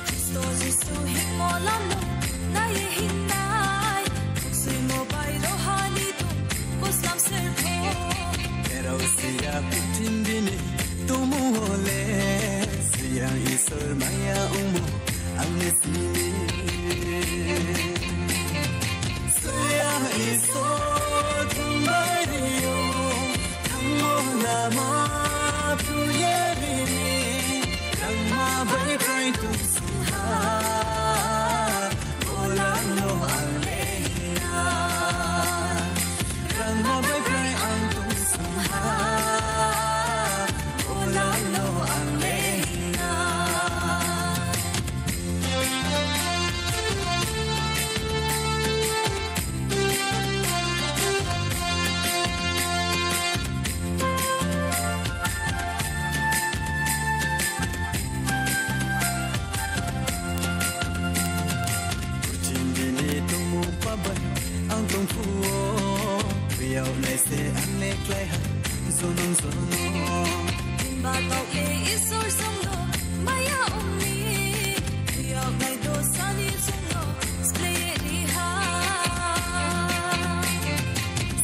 Khristo Jisu himo lamno naiye hingnai. Suimo bai rohani tong kuslam serpho. Erau siya purthimbi ni tumu ole. Siya Isor maya umo ang sini. Siya Isor thumbai rio. Thangmo lama phuye rini. Rangma bai prai tong sungha. Bolangno ang lehingnai. Rangma bai prai ang tong sungha. Bolangno ang lehingnai. Purthimbi ni tongmung pabai ang tongphuo, phiyok naise ang ne klaiha jonom jonom. Himba tokle Isor songno maya ongni, phiyok nai dosani songno splei riha.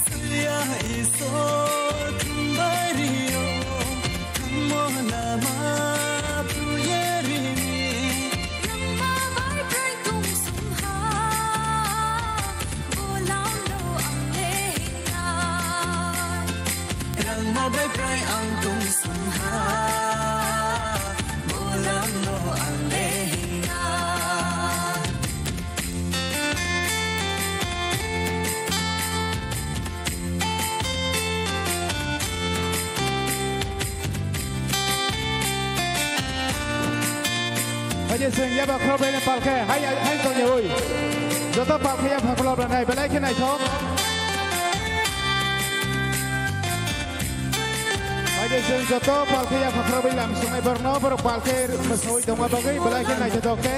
Siya Isor thumbai rio, thangmo lama phuye rini. Chwng yaba khorokbai ni palkhe hai, hai tongyawi. Joto palkhe yapha khorokbai nai, belai khe naithok. Hai de chwng joto palkhe yapha khorokbai lam swngnai borokno, borok palkhe mwsawi tongma bagwi belai khe naithotok khe.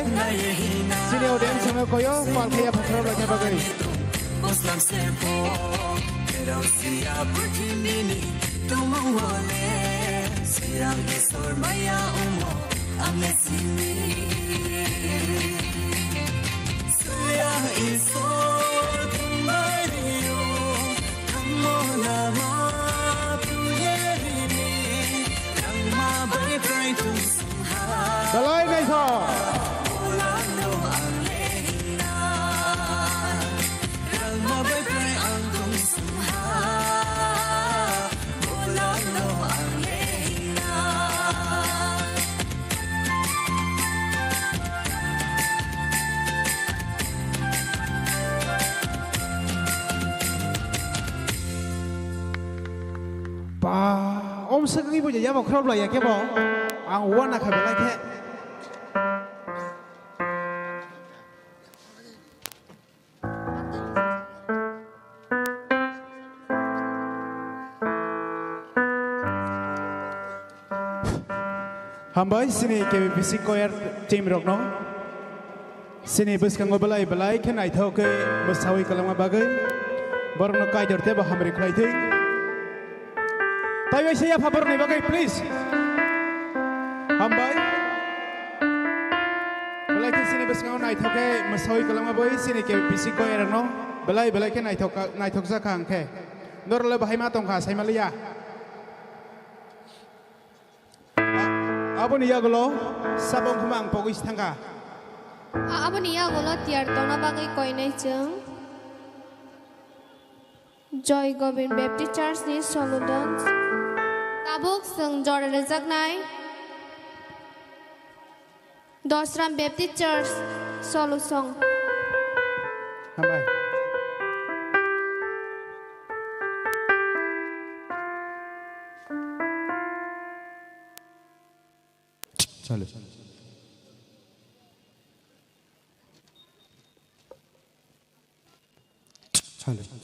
Chini audience no koyo palkhe yapha khorokbai bagwi. Muslim serpo, pero siya purthimini tumung wale, sirang isor maya umo, amne sini. Suya isor kumbariyo, kamo lama puyerini, rangma bai prai tung. Belai naithok. Ba, om swkangwi bo ya, yabo khorok lai ya khe bo. Ang uanakha belai khe. Hambai chini K B P C choir team rokno. Chini bwskango belai belai khe naithok khe mwsawi kwlangma bagwi borokno Kaitor teibo hamari khlai thwi. Taibai se yapha borokni bagwi, please. Hambai. Belai khe chini bwskango naithok khe mwsawi kwlangma bai chini K B P C choir rokno belai belai khe naithok, naithokjak kha ang khe. Norok le bahai ma tong kha, sai ma liya. A-, aboni yagulo sabong khuma ang pogwi si thangkha. A-, aboni yagulo tiyar tongna bagwi koinai chwng Joy Govind Baptist Church ni Soludon. Tabuk chwng jora rwjaknai Dosram Baptist Church Solusong. Hambai. Chale. Chale. Chale.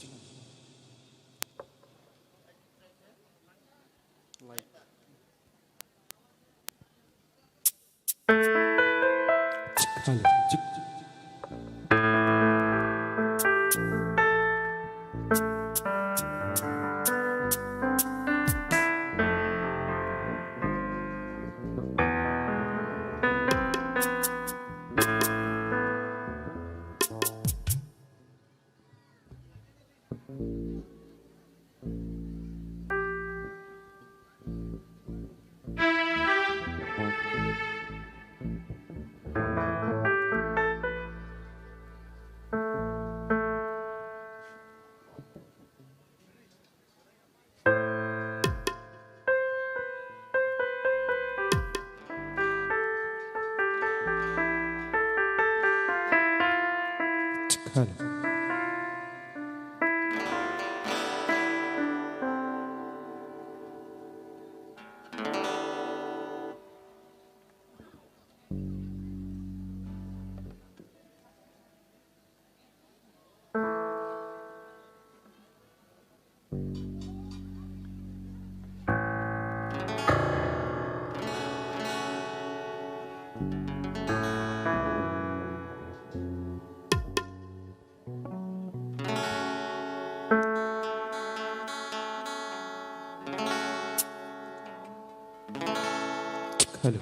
Hello.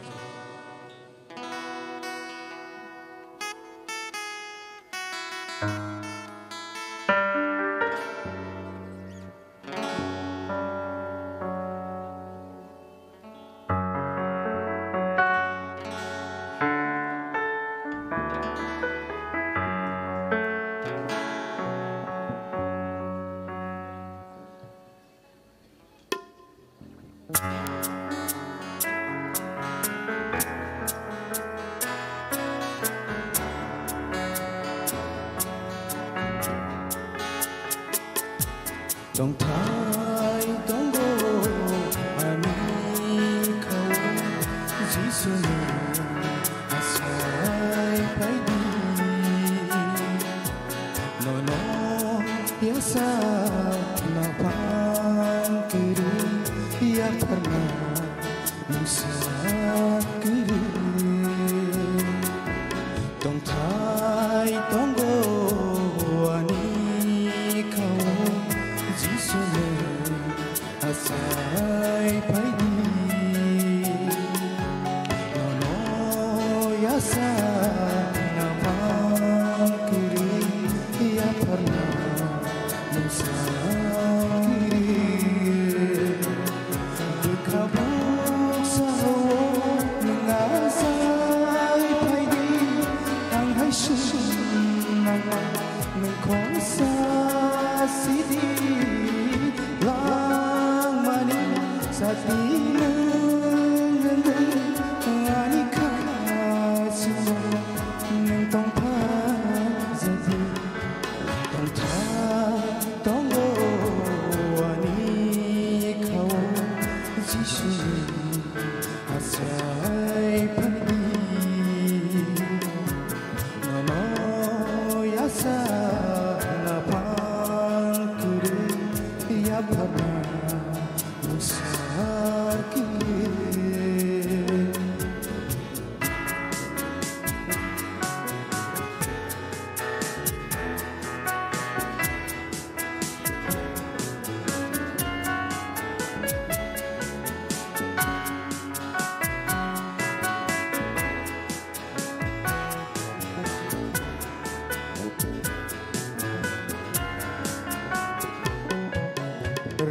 Tongthai tongo ani khao Jisuni asa. Sa napang kiri yapharna mungsa kiri. Bwkha buksa o nwng asai phaidi, ang hai sung nangma nwng khorsa sidi. Langmani sati nwng wngwi ani kha singo nwng tongpha jadi. Tongthai tongo ani khao Jisu asai phaidi. Nono yasa napang kiri yapharna mungsa kiri.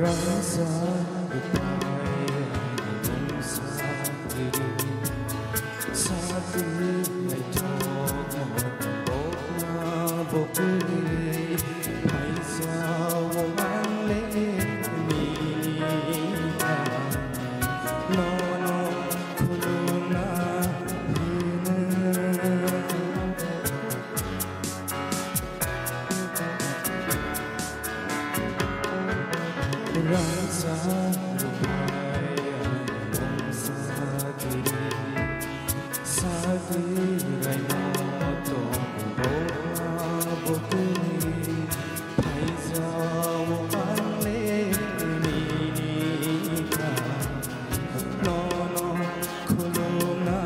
Rangsa rwphai ani mungsa kiri, sakri naithok mohor bokma bokri, phaisa o mangle nini kha, nono khulumna hino. Rangsa rwphai ani mungsa kiri, sakri raino tong bokma bokri, phaisa o mangle nini kha, nono khulumna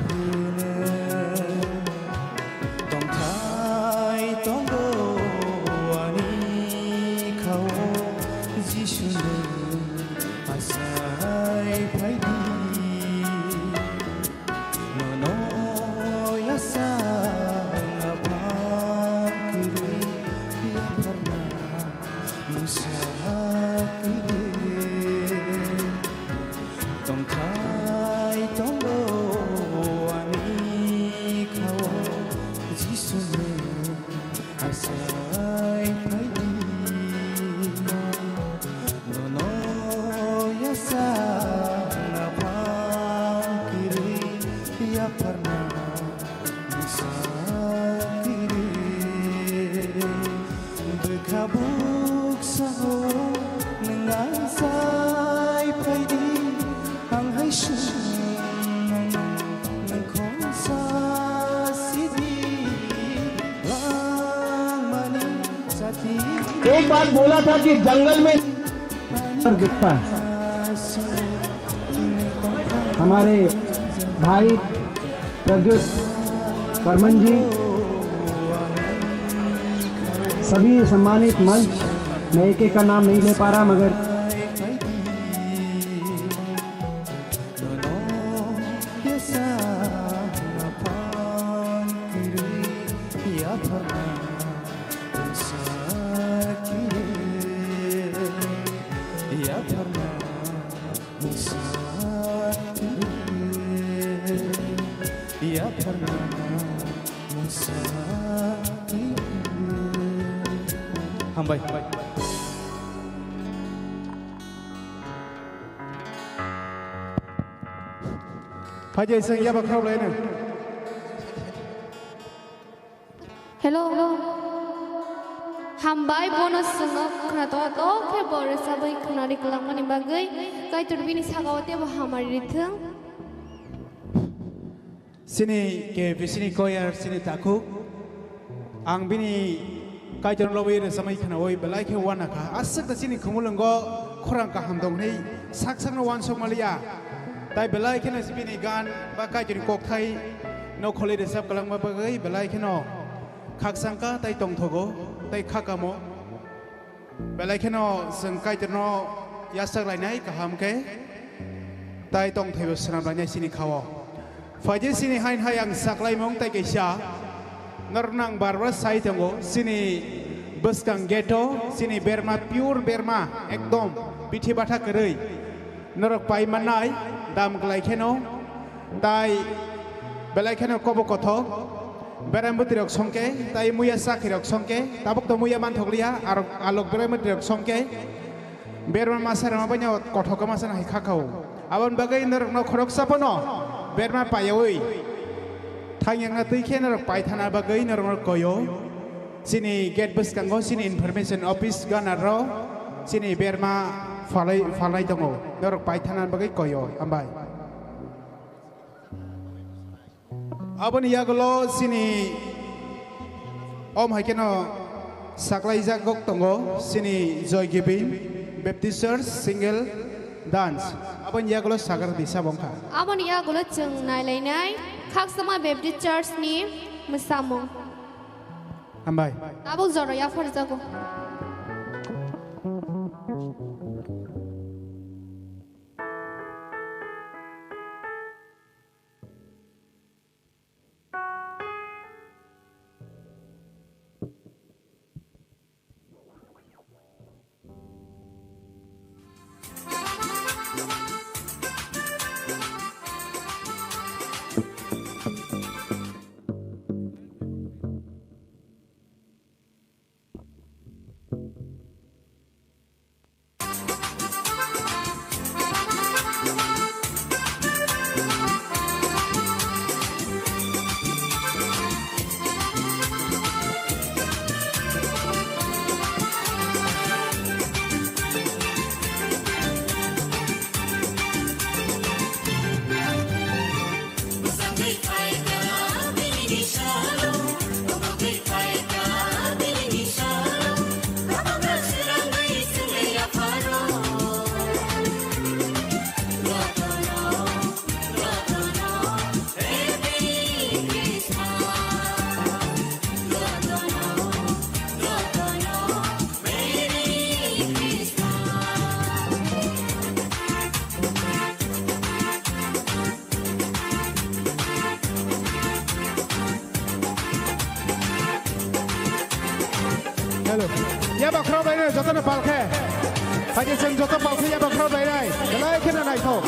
hino. Tongthai tongo ani khao Jisu nwng asai phaidi. Nono yasa napang kiri yapharna mungsa kiri. Tongthai tongo ani khao Jisu nwng asai phaidi. Nono yasa napang kiri yapharna mungsa kiri. Bwkha buksa o nwng asai phaidi, ang hai sung nwng khorsa sidi langmani sati. एक बार बोला था कि जंगल में दिखता है। हमारे भाई प्रद्युत बर्मन जी, सभी सम्मानित मंच, मैं एक एक का नाम नहीं ले पा रहा, मगर Hambai. Phaidi seng yaba khraulaino. Hello. Hambai, bono swngo khwnato to khe bo rwchabwi khwnari kwlangmani bagwi Kaitor bini saka o teibo hamari rithwng. Chini K F C ni choir, chini takhuk, ang bini Kaitor lobwi rwchabwi khwnawi belai khe uanakha. Aswk da chini khumulwngo khorang kaham dong hwnwi sak sakno uansuk maliya. Tai belai kheno bini gan ba Kaitorni kokthai no kholwi rwchap kwlangma bagwi belai kheno khakchangkha tai tongthogo tai khakamo. Belai kheno chwng Kaitorno yachak lainai kaham khe tai tongthaibo swnam lainai chini khao. Phaidi sini hain hai ang saklaimung tai kaisa. Nornang barbar sai tongo sini bwskang gate o sini berma pure berma ekdom bithi batha kwrwi. Norok pai mannai dam glai kheno tai belai kheno kobo kothok. Beram bwtwi rok songke tai muya sakhi rok songke tabuk to muya manthok liya arok alok beram bwtwi rok songke. Berma masa rama banya kothok masa hai khakao. Abon bagwi norokno khoroksa pono berma payawi. Thangyangna twi khe norok paithana bagwi norokno koyo. Chini gate bwskango chini information office gana ro chini berma phalai phalai tongo. Norok paithana bagwi koyo. Hambai. Aboni yagulo chini om hai kheno saklaijak gok tongo chini Joy Giving Baptist Church single dance. Aboni yagulo sagar disa bongkha. Aboni yagulo chwng nailainai Khaksama Baptist Church ni mwsamung. Hambai. Tabuk jora yapharjago. Hello. Yaba khoro bai nai, joto no palkhe. Haji chwng joto palkhe yaba khoro bai nai. Belai kheno naithok.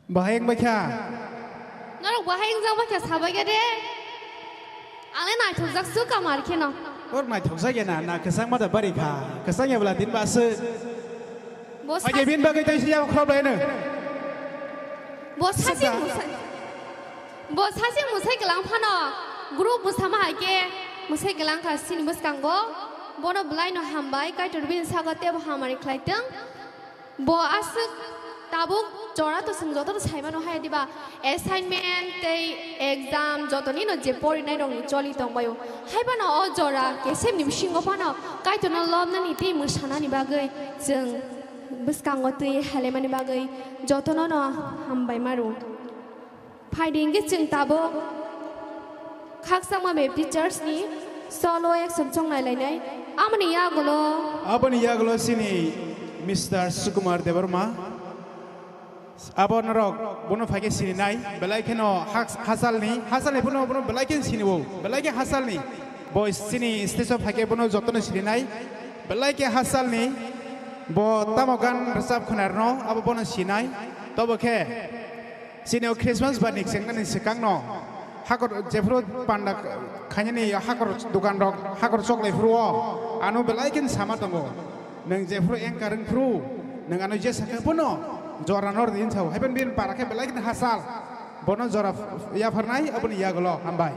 Bahai wng bai kha. Norok bahai wngjak bai kha sabai kha de. Ang le naithokjak su kamar kheno. Norok naithokjak ya na, na kwchangma da bari kha. Kwchang ya bwla din ba aswk. Bo Age sasi, bin bagwi tei siya khorok lai no. Bo sasi Sasa. musai. Bo sasi musai kwlang phano. Group musama hai khe musai kwlang kha sini bwskango. Bono bwlai no hambai, Kaitor bini sago tebo hamari khlai tong. Bo aswk tabuk jora to chwng joto no sai mano hai diba, assignment tei exam joto ni no je porinai rok ni choli tong baio. Hai phano o jora kesem ni bisingo phano Kaitor no lobnani tei mwsanani bagwi chwng bwskango twi halaimani bagwi joto no no hambai maro. Phaidi hwnkhe chwng tabuk khakchangma Baptist Church ni solo action chongnai lainai. Amoni yagulo. Aboni yagulo chini Mister Sukumar Debbarma. Abo norok bono phaikhe sininai, belai kheno hak-, hasalni, hasalni bono, bono belai khe siniwo, belai khe hasalni. Bo chini stage o phaikhe bono jotono sininai, belai khe hasalni. Bo tamo gan rwchap khwnarno, abo bono sinai. Tobo khe Chini o Christmas bar ni chengmani swkang no hakor jephuru panda khainani hakor dukan rok hakor choklai phuru o ano belai khe sama tongo. Nwng jephuru anchor wng phuru nwng ano jesa khe bono jora nor din sao. Haiphano bini para khe belai khe hasal. Bono jora yapharnai aboni yagulo hambai.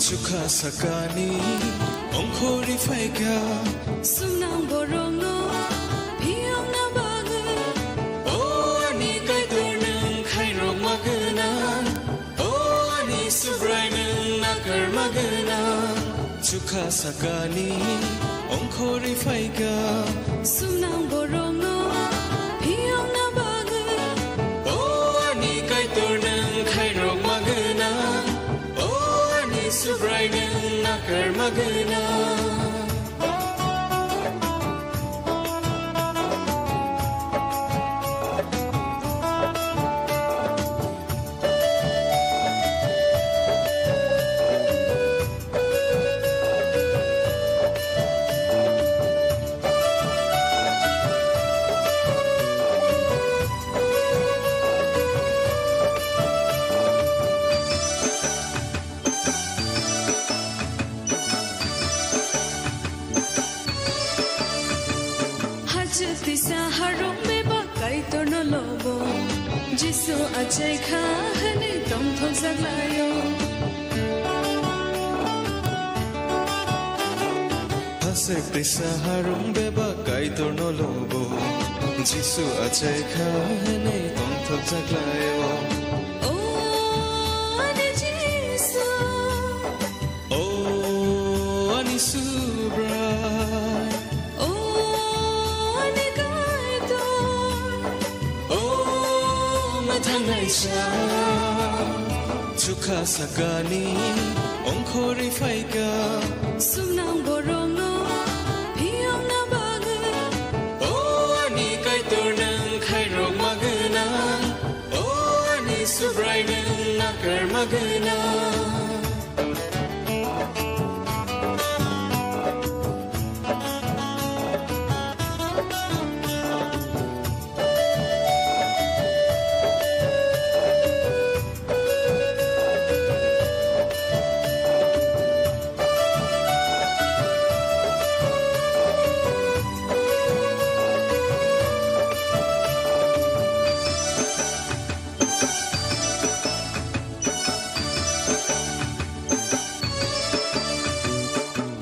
Chukha sakani ongkhorwi phaikha. Sumnang borokno phiyokna bagwi. O ani Kaitor nwng khairokma gwnang. O ani Subrai nwng nakarma gwnang. Chukha sakani ongkhorwi phaikha. Sumnang borokno phiyokna bagwi. O ani Kaitor nwng khairokma gwnang. O ani Subrai nwng nakarma gwnang. Hachwk tisa harong bebak Kaitorno lobo. Jisu achai kha hwnwi tongthokjak laio. Hachwk tisa harong bebak Kaitorno lobo. Jisu achai kha hwnwi tongthokjak laio. O ani Jisu. O ani Subrai. O ani Kaitor. O mwthangnaisa. Chukha sakani ongkhorwi phaikha. Sumnang borokno phiyokna bagwi. Karmagwna.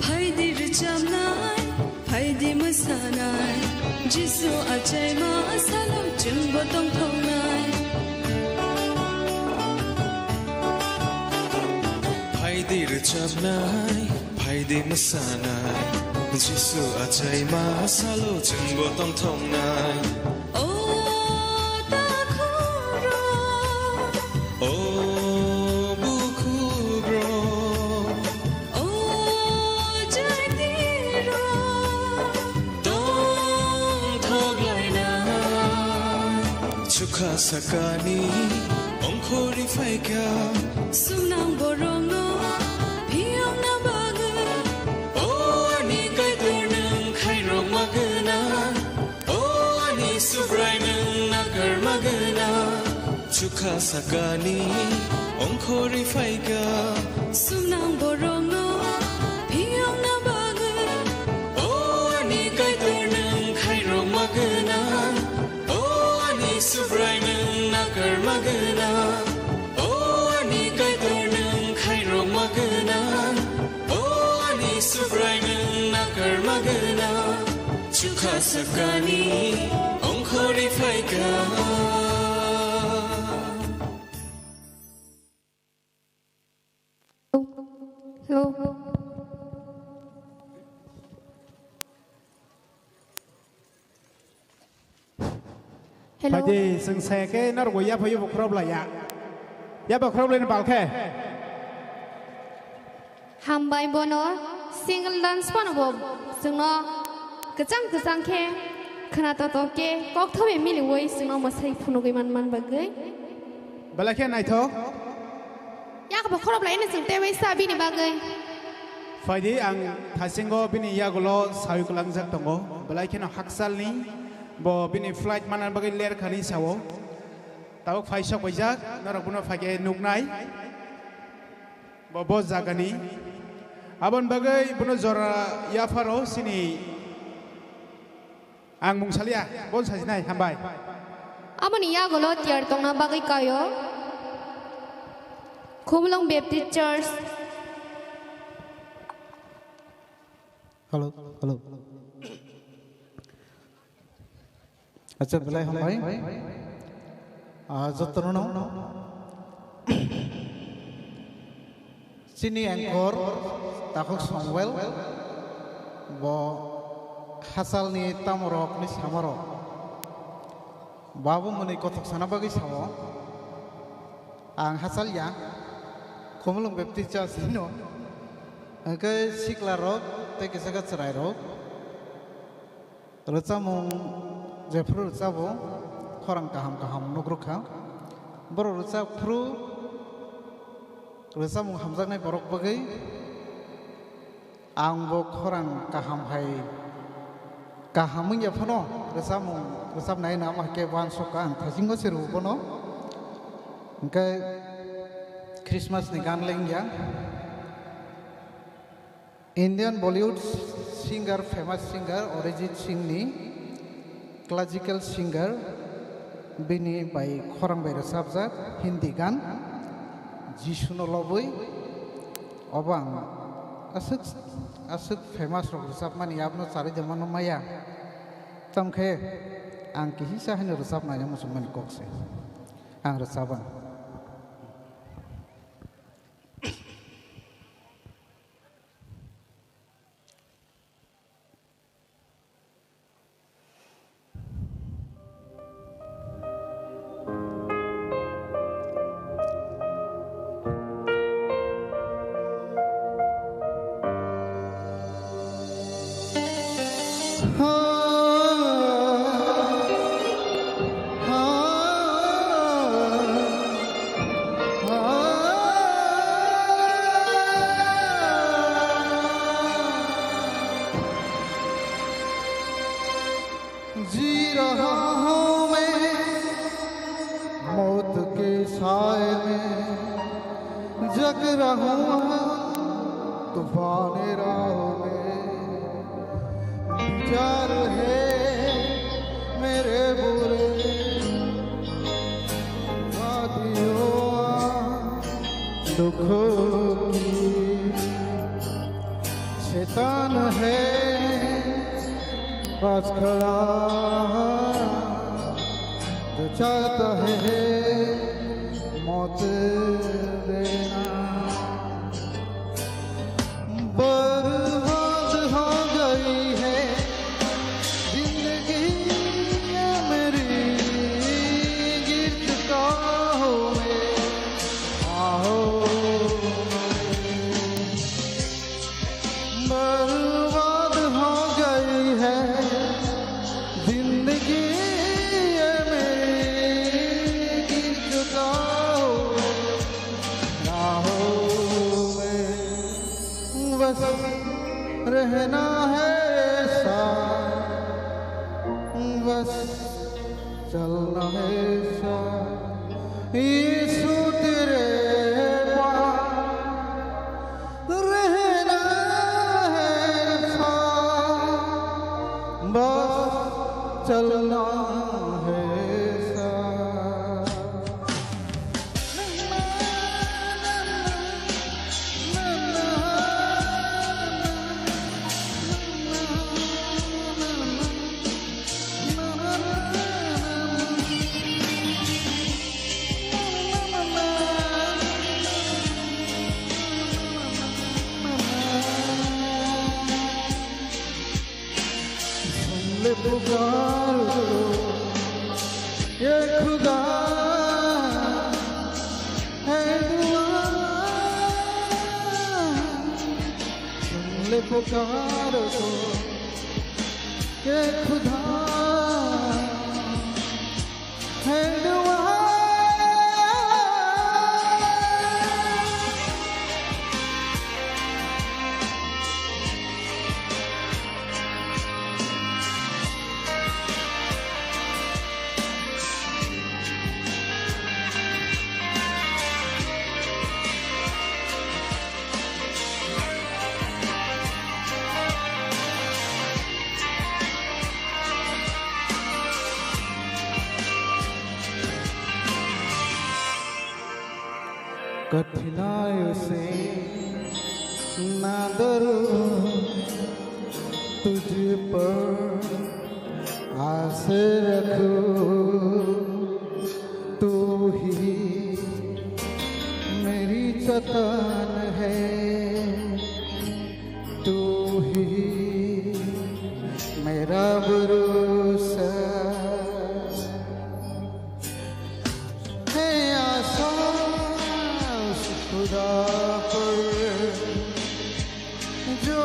Phaidi rwchapnai, phaidi mwsanai, Jisu achaima salo chwngbo tongthoknai. Phaidi rwchapnai, phaidi mwsanai, Jisu achaima salo chwngbo tongthoknai. O takhuk rok, o bukhuk rok, o jaiti rok, tongthok laina. Chukha sakani ongkhorwi phaikha. Sumnang borokno phiyokna bagwi. O ani Kaitor, nwng khairokmagwna. O ani Subrai, nwng nakarmagwna. Chukha sakani ongkhorwi phaikha. Sumnang borokno phiyokna bagwi. O ani Kaitor, nwng khairokmagwna. O ani Subrai, nwng nakarmagwna. O ani Kaitor, nwng khairokmagwna. O ani Subrai, nwng nakarmagwna. Chukha sakani ongkhorwi phaikha. Hello. Hello. Phaidi, chwng saya khe norok bo yapha yapha khoroplaiya. Yapha khoroplaini bal khe. Hambai bono single dance phano bo chwngno kwchang kwchang khe khwna totok khe kokthobe miliwi chwngno mwsai phunugwi man man bagwi. Belai khe naithok. Yakbo khoroplai hwnwi chwng teiwi sa bini bagwi. Phaidi, ang thasingo bini yagulo sawi kwlangjak tongo. Belai kheno hakchalni bo bini flight manna bagwi lerkhani sao. Tabuk phai sok paijak, norok bono phaikhe nuknai. Bo, bo jagani. Aboni bagwi bono jora yapharo sini. Ang mung salia, bon sajinai, hambai. Aboni yagulo tiyar tongna bagwi kaio Khumulwng Baptist Church. Hello, hello. Acha, belai hambai. Ah, jotono no. Chini anchor, Takhuk Samuel, bo hachalni tamorokni samarok. Babu mwnwi kothok sana bagwi sao. Ang hachal ya, Khumulwng Baptist Church ni no. Hwnkhe sikla rok tei kisa khe chwrai rok. Rwchapmung jephru rwchabo, khorang kaham kaham nukrwkha. Borok rwchapphru rwchapmung hamjaknai borok bagwi ang bo khorang kaham hai kaham wngya phano rwchapmung rwchapnai nang ma khe uansukha, ang thasingo se rw bono. Hwnkhe Christmas ni gan le wngya. Indian Bollywood singer, famous singer Arijit Singh ni classical singer, bini bai khorang bai rwchapjak Hindi gan Jisuno lobwi, obo ang aswk, aswk famous rok rwchapmani abono charwi de mano maya. Tamkhe ang kihisa haino rwchapnai muchungmani kok se ang rwchapang. हुआ तूफान राहों में, विचार है मेरे बुरे, वादियों दुखों की शैतान है पास खड़ा, जो चाहता है मौत देना। बर्बाद हो गई है जिंदगी ये मेरी, गिर चुका हूँ मैं। आओ, बर्बाद हो गई है जिंदगी ये मेरी, गिर चुका हूँ राहों में। बस रहना है ऐसा, बस चलना है ऐसा, यीशु तेरे पास रहना है ऐसा, बस चलना है ऐसा। सुन ले पुकार को, ये खुदा है दुआ। सुन ले पुकार को, ये खुदा है दुआ। कठिनाइयों से ना डरो, तुझ पर आस रखो, तू ही मेरी चट्टान है, तू ही मेरा भरोसा है। आसा उस खुदा पर जो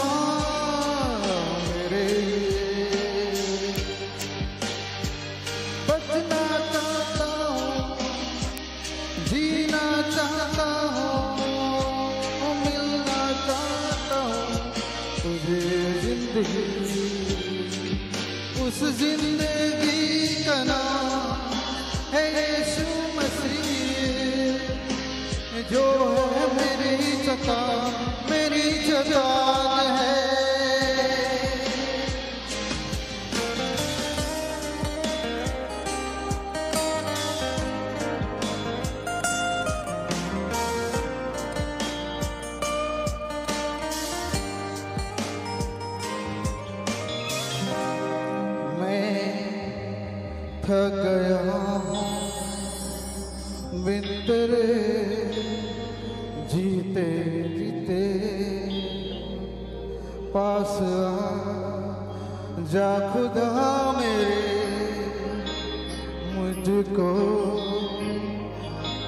आया मेरे लिए। बचना चाहता हूँ, जीना चाहता हूँ, मिलना चाहता हूँ तुझे जिंदगी। उस जिंदगी का नाम है यीशु मसीह, जो है मेरी चट्टान, मेरी चट्टान है। मैं थक गया हूँ बिन तेरे जीते जीते। पास आ जा खुदा मेरे, मुझको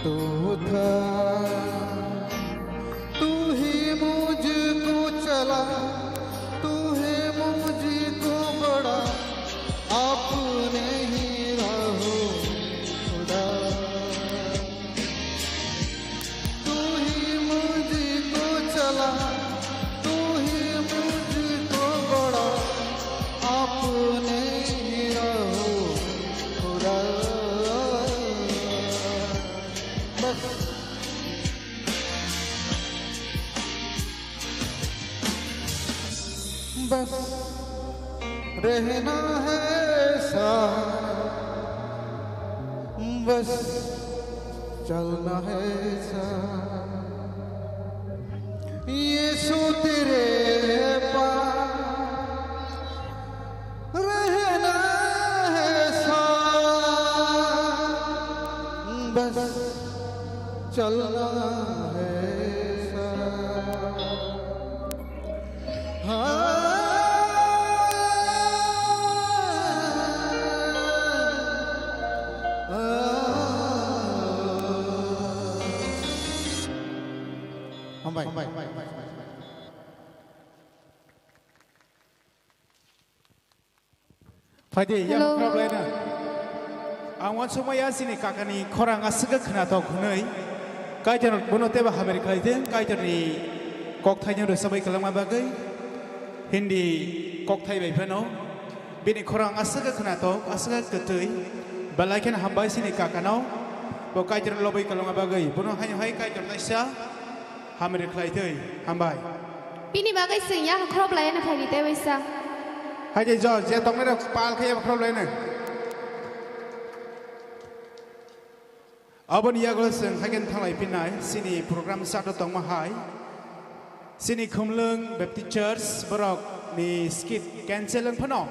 तू उठा। तू ही मुझको चला, तू है मुझको बड़ा, अपने ही राहों खुदा। तू ही मुझको चला, तू ही मुझको बड़ा, अपने ही राहों खुदा। रहना है साथ, बस चलना है साथ। यीशु तेरे पास रहना है साथ, बस चलना है साथ। Hambai. Phaidi, yang Hello. Problem na. Ang uansukmaya chini kakani khorang aswk khwnathok hwnwi. Kaitor bono teibo hamari khlaitwng, Kaitorni kokthaino rwchapwi kwlangma bagwi. Hindi kokthai bai phano. Bini khorang aswk khwnathok, aswk kwtwi. Belai kheno hambai chini kakano. Bo Kaitor lobwi kwlangma bagwi. Bono haino hai Kaitor naisa. Hamari khlai twi, hambai. Bini bagwi chwng ya khorop lai na phaidi tei waisa. Hai de jo, je tongnai rok pal khe ya khorop lai na. Aboni yago chwng hagen thanglai pinai, chini program sado tongma hai. Chini Khumlwng Baptist Church borok ni skit cancel wng phano.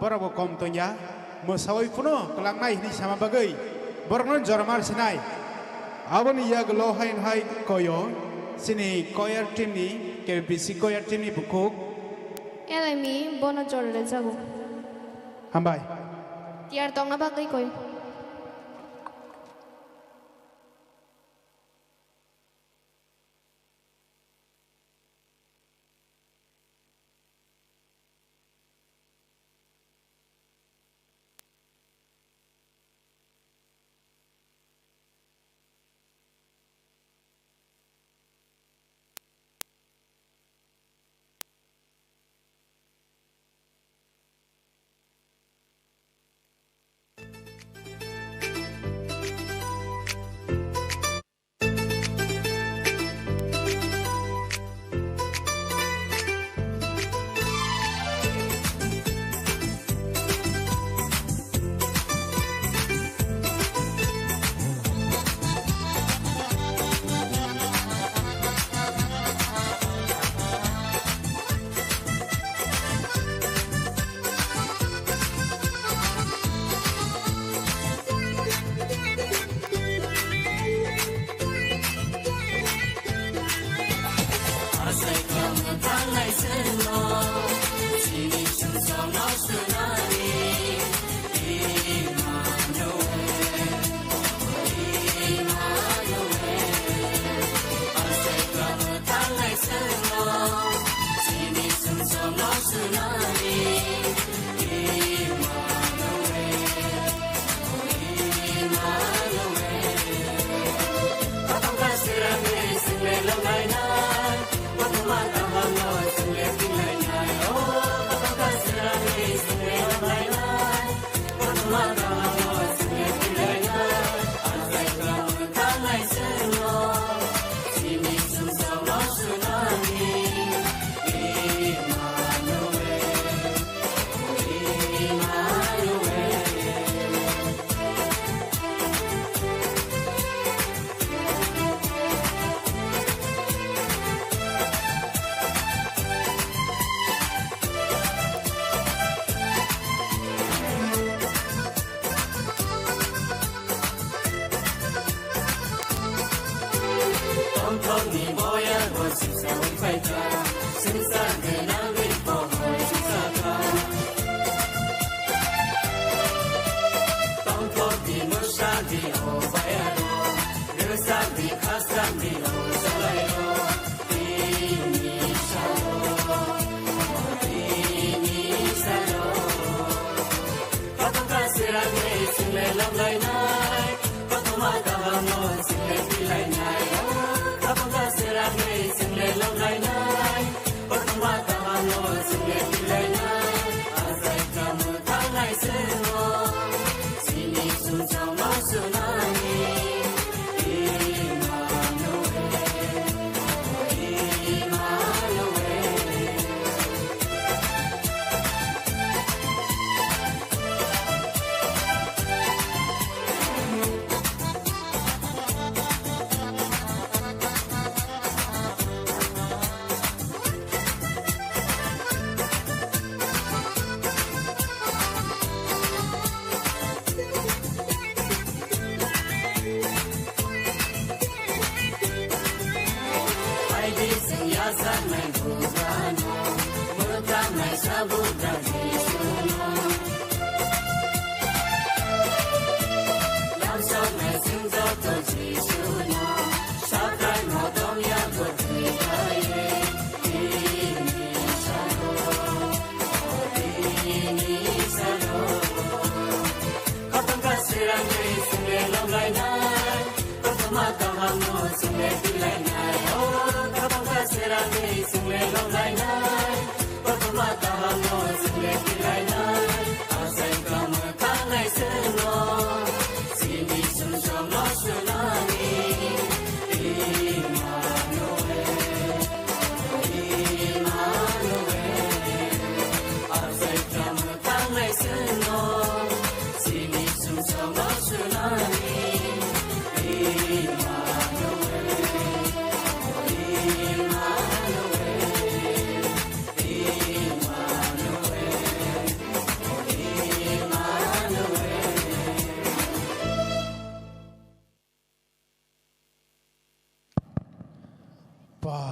Borok bo kom tongya, mwsawi phano kwlangnai hwnwi sama bagwi borokno jormar sinai. Aboni yagulo haino hai koyo chini choir team ni, K B C choir team ni bukhuk. Elai mi bono jora rwjago. Hambai. Tiyar tongna bagwi koi.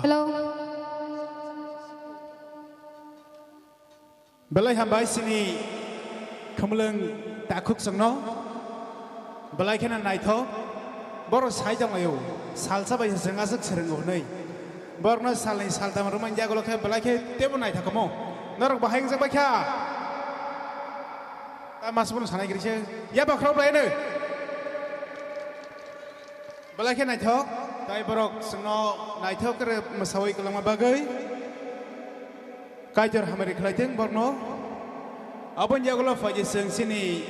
Hello. Belai hambai sini khumlwng takhuk chwngno. Belai kheno naithok. Borok sai tonglaio. Salsa bai se chwng aswk swrwngo hwnwi. Borokno salni saltam rwmani yagulo khe belai khe teibo naithok omo. Norok bahai wngjak bai kha. Ta mas bono sanai giri se. Ya bakhraw bai no. Belai khe naithok, tai borok chwngno naithok khe mwsawi kwlangma bagwi Kaitor hamari khlai thung borokno. Aboni yagulo phaidi chwng chini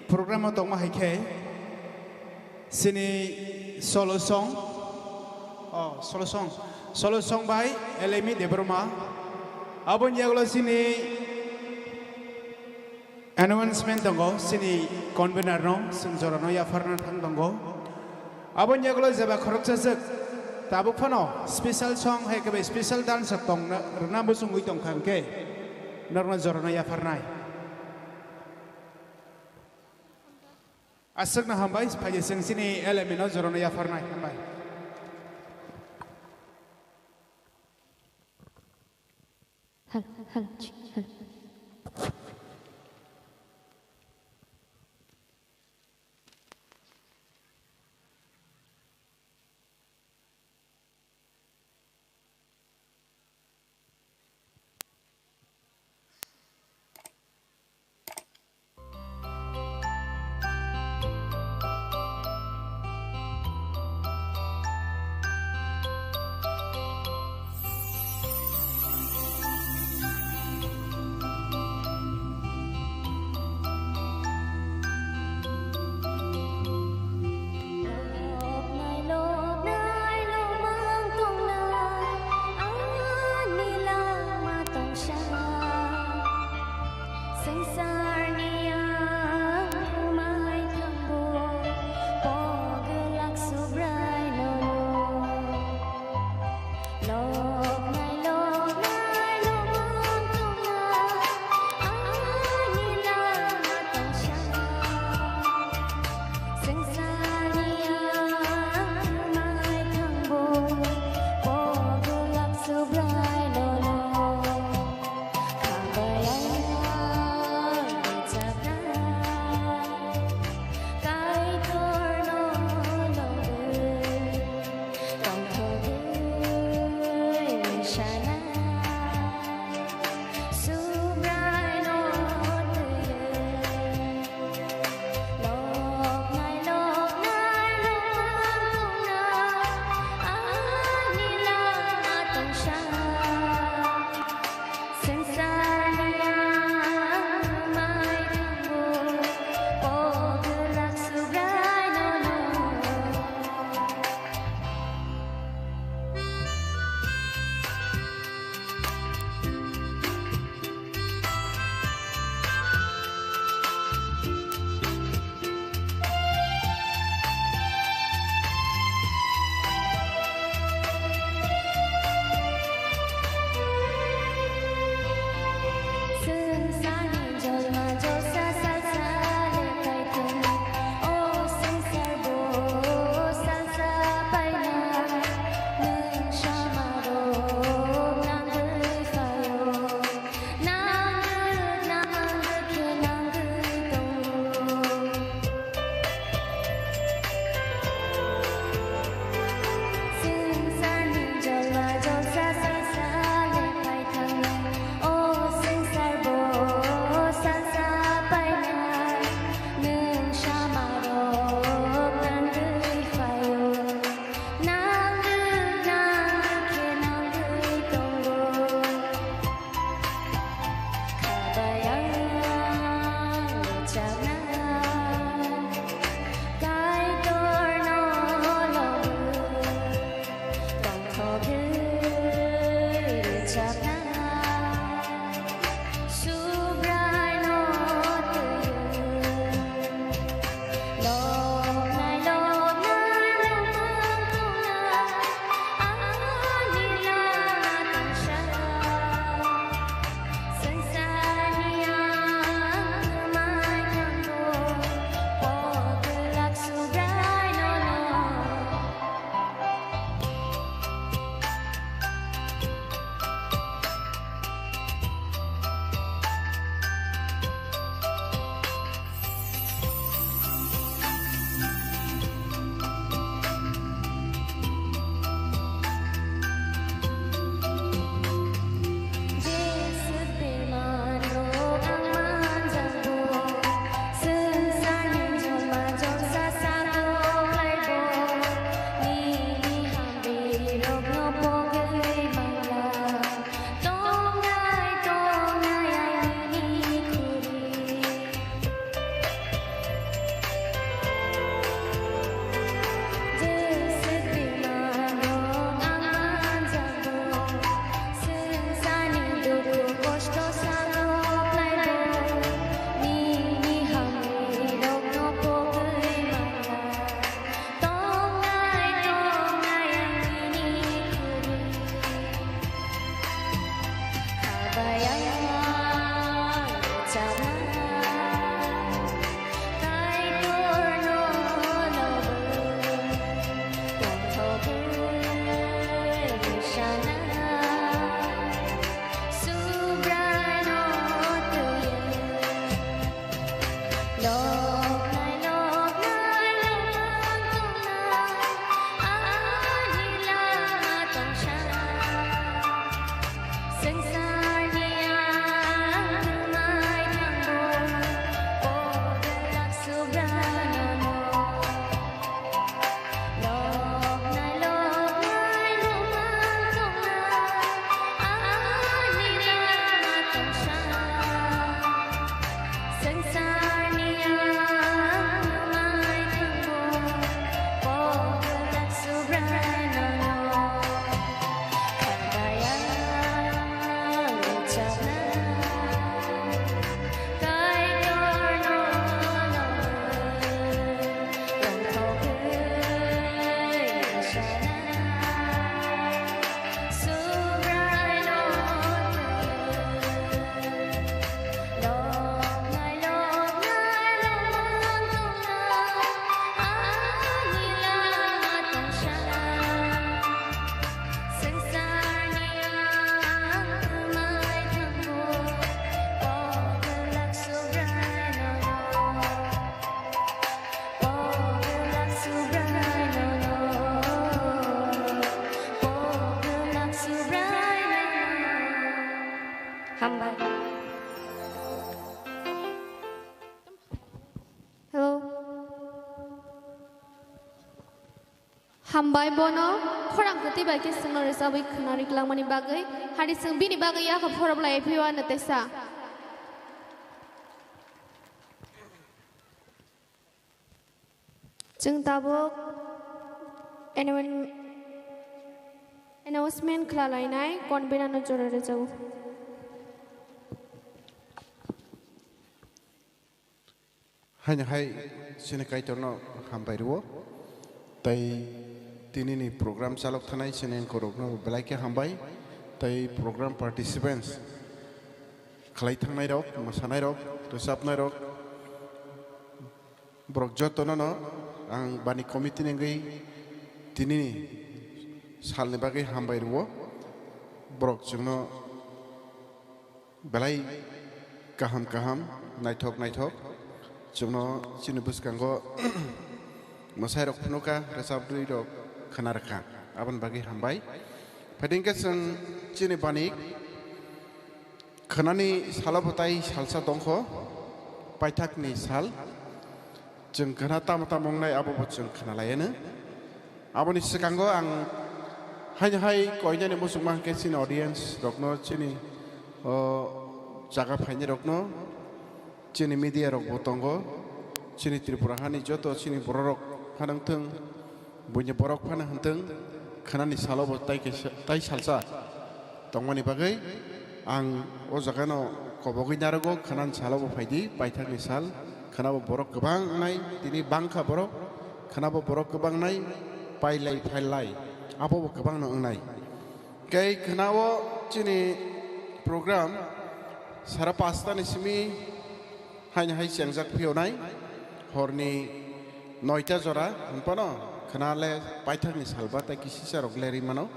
program o tongma hai khe chini solo song, oh, solo song, solo song bai Elemi Debbarma. Aboni yagulo chini announcement tongo, chini convener no chwng jorano yapharna thang tongo. Aboni yagulo jeba khoroksa swk tabuk phano special song hai khe bai special dance rok tong rwna muchungwi tong kha hwnkhe norokno jorano yapharnai. Aswkno hambai, phaidi chwng chini Elemi no jorano yapharnai hambai. Hello, hello, chi, hello. Hambai bono khorang kwtwi bai khe chwngno rwchabwi khwnarwi kwlangmani bagwi, hari chwng bini bagwi yakho phorok lai phio ano teisa. Chwng tabuk announ-, announcement khwlalainai convener no jora rwjago. Haino hai chini Kaitorno hambai rwo. Tei tinini program chalok thanai chini anchorrokno belai khe hambai. Tei program participants khlai thangnairok, mwsanairok, rwchapnairok, borok jotono no ang bani committee ni wngwi tinini salni bagwi hambai rwo. Borok chwngno belai kaham kaham, naithok naithok chwngno chini bwskango mwsairok phunukha, rwchapnwirok khwnarwkha, aboni bagwi hambai. Phaidi hwnkhe chwng chini bani khwnani salo bo tai salsa tongkho, paithakni sal. Chwng khwna tamo tamo wngnai abo bo chwng khwnalaiano. Aboni swkango ang haino hai koinani muchungma hwnkhe chini audience rokno, chini o jaga phainai rokno, chini media rokbo tongo, chini Tripura hani joto chini bororok phano wngthwng, buini borok phano hwnthwng, khwnani salo bo tai kaisa, tai salsa tongmani bagwi ang o jagano kobogwi narogo, khwnani salo bo phaidi, paithakni sal, khwnabo borok kwbang wngnai, tini bangkha borok, khwnabo borok kwbang wngnai, pailai phailai, abo bo kwbangno wngnai. Tei khwnao chini program sara pastani simi haino hai chengjak phiyonai, horni noita jora hwnphano khwnale paithakni salba tei kisisa rok lerwi mano.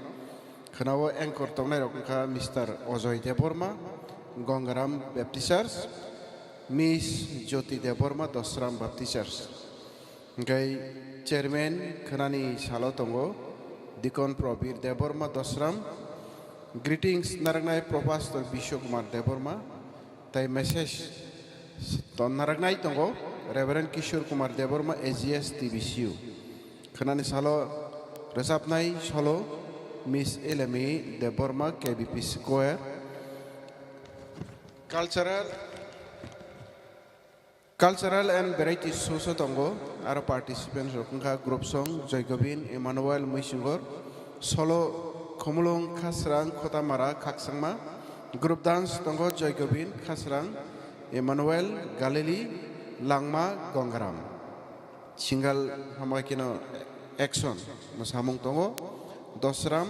Khwnao anchor tongnairok wngkha Mister Ojoy Debbarma, Gangaram Baptist Church, Miss Jyoti Debbarma, Dosram Baptist Church. Hwnkhe chairman khwnani salo tongo Deacon Probir Debbarma, Dosram. Greetings narwknai Pro Pastor Biswa Kumar Debbarma. Tei message ton narwknai tongo Reverend Kishore Kumar Debbarma, A G S T B C U. Khwnani salo rwchapnai solo Miss Elemi Debbarma, K B P Square. Cultural, Cultural and Variety Show so tongo, aro participants rok wngkha group song Joy Govind, Emmanuel Muisingor, solo Khumulwng, Khasrang, Khotamara, Khaksangma, group dance tongo Joy Govind, Khasrang, Emmanuel, Galili, Langma, Gongaram. Single hambai kheno action mwsamung tongo, Dosram,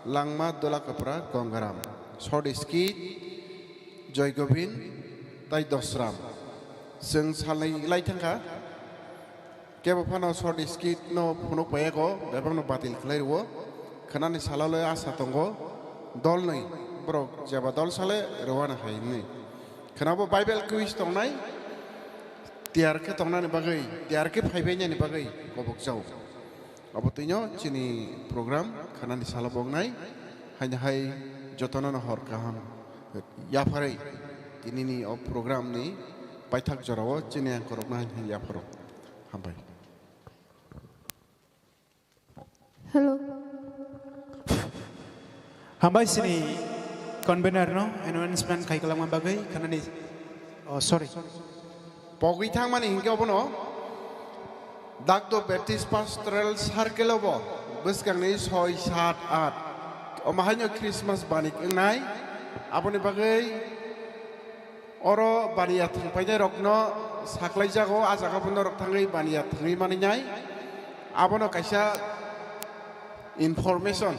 Langma, Dola Kapra, Gongaram. Short skit, Joy Govind, tai Dosram. Chwng salnwi lai thangkha, kebo phano short skit no phunuk paiyago, bebakno batil khlai rwo. Khwnani salole asa tongo, dolnwi borok jeba dol sale rwani hai hwnwi. Khwnabo Bible quiz tongnai, tiyar khe tongnani bagwi, tiyar khe phaibainani bagwi kobokjao. Abo twino chini program khwnani salo bo wngnai, haino hai jotono no hor kaham yapharwi tinini o program ni paithak jorao chini anchor rokno haino hai yapharo. Hambai. Hello. Hambai sini convener no announcement khai kalangma bagwi khanani, oh, sorry. Pogwi thangmani hinkhe obono Dakdo Baptist Pastoral Circle obo bwskangni soi, sat, at omo haino Christmas banik wngnai, aboni bagwi oro baniya thwngpainai rokno saklaijago, a jaga bo norok thangwi baniya thwngwi maninai. Abono kaisa information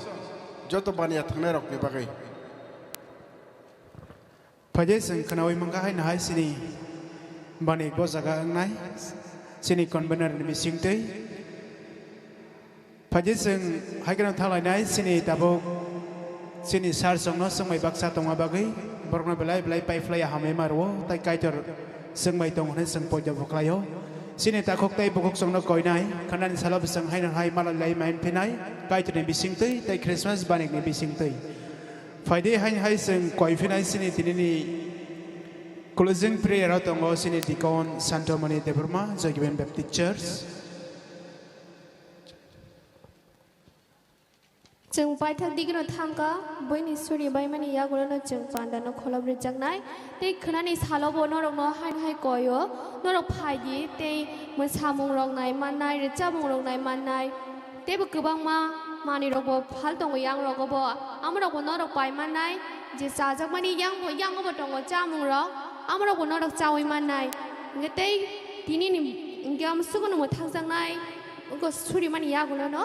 joto baniya thwngnairokni bagwi. Phaidi chwng khwnawi mankha haino hai chini bani bo jaga wngnai chini convener ni bisingtwi. Phaidi chwng hai kheno thanglainai chini tabuk chini sir chwngno swngmai baksa tongma bagwi borokno belai belai paiphlaiya hamwi ma rwo tei Kaitor swngmai tong hwnwi chwng poito bo khlaio. Chini takhuk tei bukhuk chwngno koinai khwnani salo bwswng haino hai malai lai main phinai Kaitorni bisingtwi tei Christmas banikni bisingtwi. Phaidi haino hai chwng koi phinai chini tinini closing prayer o tongo chini Deacon Santomani Debbarma, Joygiven Baptist Church. Chwng paithak digino thangkha, buini suri baimani yagulono chwng pandano kholob rwjaknai. Tei khwnani salobo norokno haino hai koio, norok phaidi tei mwsamungrok nai mannai, rwchamungrok nai mannai. Teibo kwbangma manwirokbo phal tongo yangrogobo, amorokbo norok pai mannai, je chajakmani yangbo, yangobo tongo chamungrok, amorokbo norok chaui mannai. Hwnkhe tei tinini hwnkhe amsukno mwthangjaknai, wngkha surimani yagulono.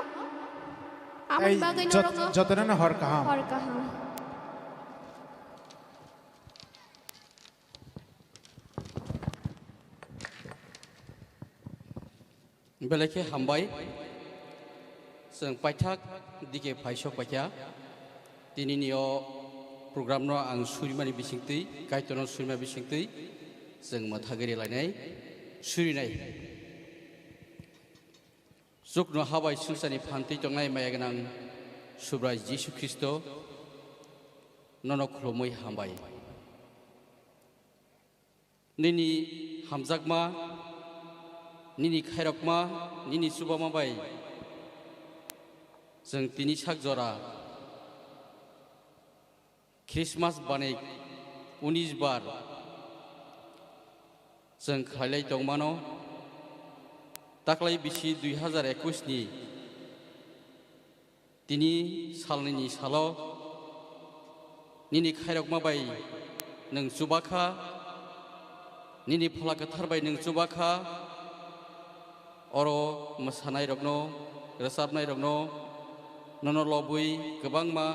Amoni Tei bagwi jot-, norokno jotono hor kaham. Hor kaham. Belai khe hambai. Chwng paithak dike phaisok paikha. Tinini o program no ang surimani bisingtwi, Kaitorno surima bisingtwi chwng mwthagwi rwlainai, surinai. Chukno habai swngcharni phantwi tongnai maya gwnang Subrai Jisu Khristo, nono khulumwi hambai. Nini hamjakma, nini khairokma, nini chubama bai chwng tini sak jora Christmas bani unis bar chwng khlailai tongmano, taklai bisi dui hazar ekwis ni tini salnini salo nini khairokma bai nwng chubakha, nini Phola Kwthar bai nwng chubakha, oro mwsanairokno, rwchapnairokno, nono lobwi kwbangma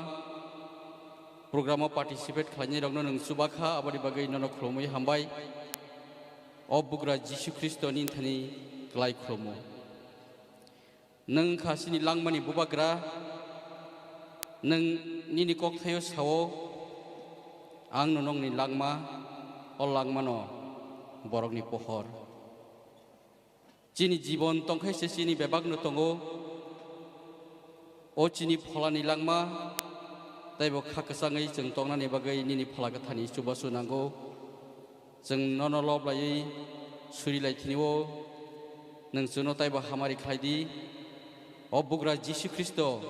program o participate khlainairokno nwng chubakha, aboni bagwi nono khulumwi hambai. O Bugra Jisu Khristo nini thani klai khulumo. Nwng wngkha chini langmani bubagra, nwng nini kokthaio sao, "Ang no nokni langma, o langmano borokni pohor." Chini jibon tongkhai se chini bebakno tongo. O chini pholani langma, taibo kha kwchangwi chwng tongnani bagwi nini Phola Kwthani chubachu nango. Chwng nono lob laiwi suri lai thini o, nwng chwngno taibo hamari khlai di. O Bugra Jisu Khristo,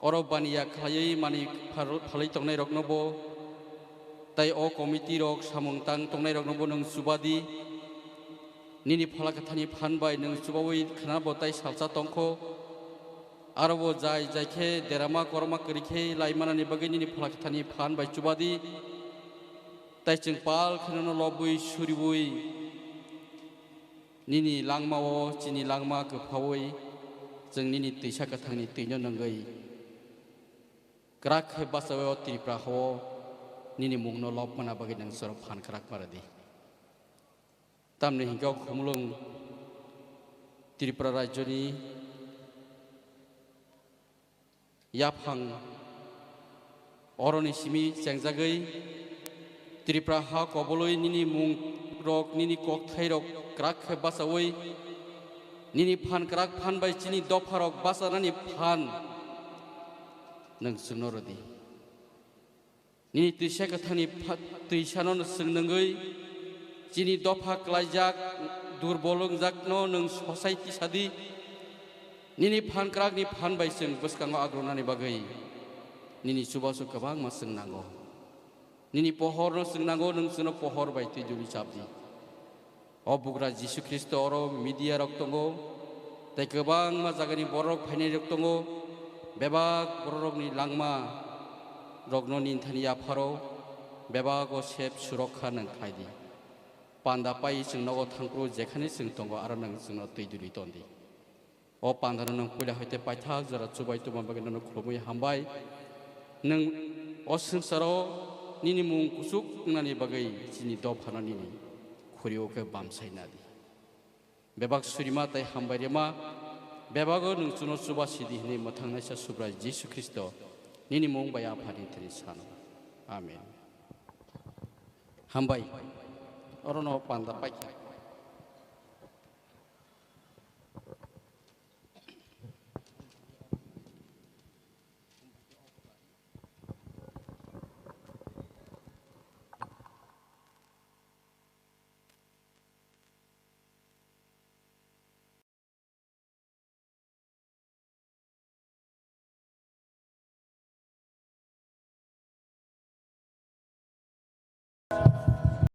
oro baniya khlaiwi mani phar-, phalwi tongnairokno bo, tai o committee rok samung tang tongnairokno bo nwng chuba di. Nini Phola Kwthani phan bai nwng chubawi khna bo tai salsa tongkho. Aro bo jai jai khe derama korma kwrwi khe lai manani bagwi nini Phola Kwthani phan bai chuba di. Tai chwng pal kheno no lobwi suriwi nini langmao chini langma kwphaui chwng nini twisa kwthangni twino nwngwi kwrak khe bachaui o Tripura hao nini mungno lob mana bagwi nwng chwrok phan kwrak ma rwdi. Tamni hinkhe o khumulwng Tripura rajyoni yaphang oroni simi chengjagwi Tripura ha kobolwi nini mungrok, nini kokthairok kwrak khe bachaui, nini phan kwrak phan bai chini dopharok bachanani phan nwng chwngno rwdi. Nini twisa kwthangni pha-, twisano chwng nwngwi chini dopha klaijak, durbol wngjakno nwng sosai tisadi. Nini phan kwrakni phan bai chwng bwskango agrunani bagwi nini chubachu kwbangma chwng nango. Nini pohorno chwng nango, nwng chwngno pohor bai twi duli chapdi. O Bugra Jisu Khristo oro media rok tongo, tei kwbangma jagani borok phainai rok tongo, bebak bororokni langma rokno nini thani yapharo, bebak o sep surokha nwng khlai di. Panda pai chwng nogo thangphuru jekhani chwng tongo, aro nwng chwngno twi duli ton di. O pandano nwng puila hai tei paithak jora chubai tongma bagwi nono khulumwi hambai. Nwng o swngcharo nini mung kuchuk wngnani bagwi chini dophano nini khuri-o khe bamsai nadi. Bebak surima tei hambai rima, bebago nwng chuno chuba sidi hwnwi mwthangnaisa Subrai Jisu Khristo nini mung bai Aphani thani sano. Amen. Hambai. Orono panda paikha.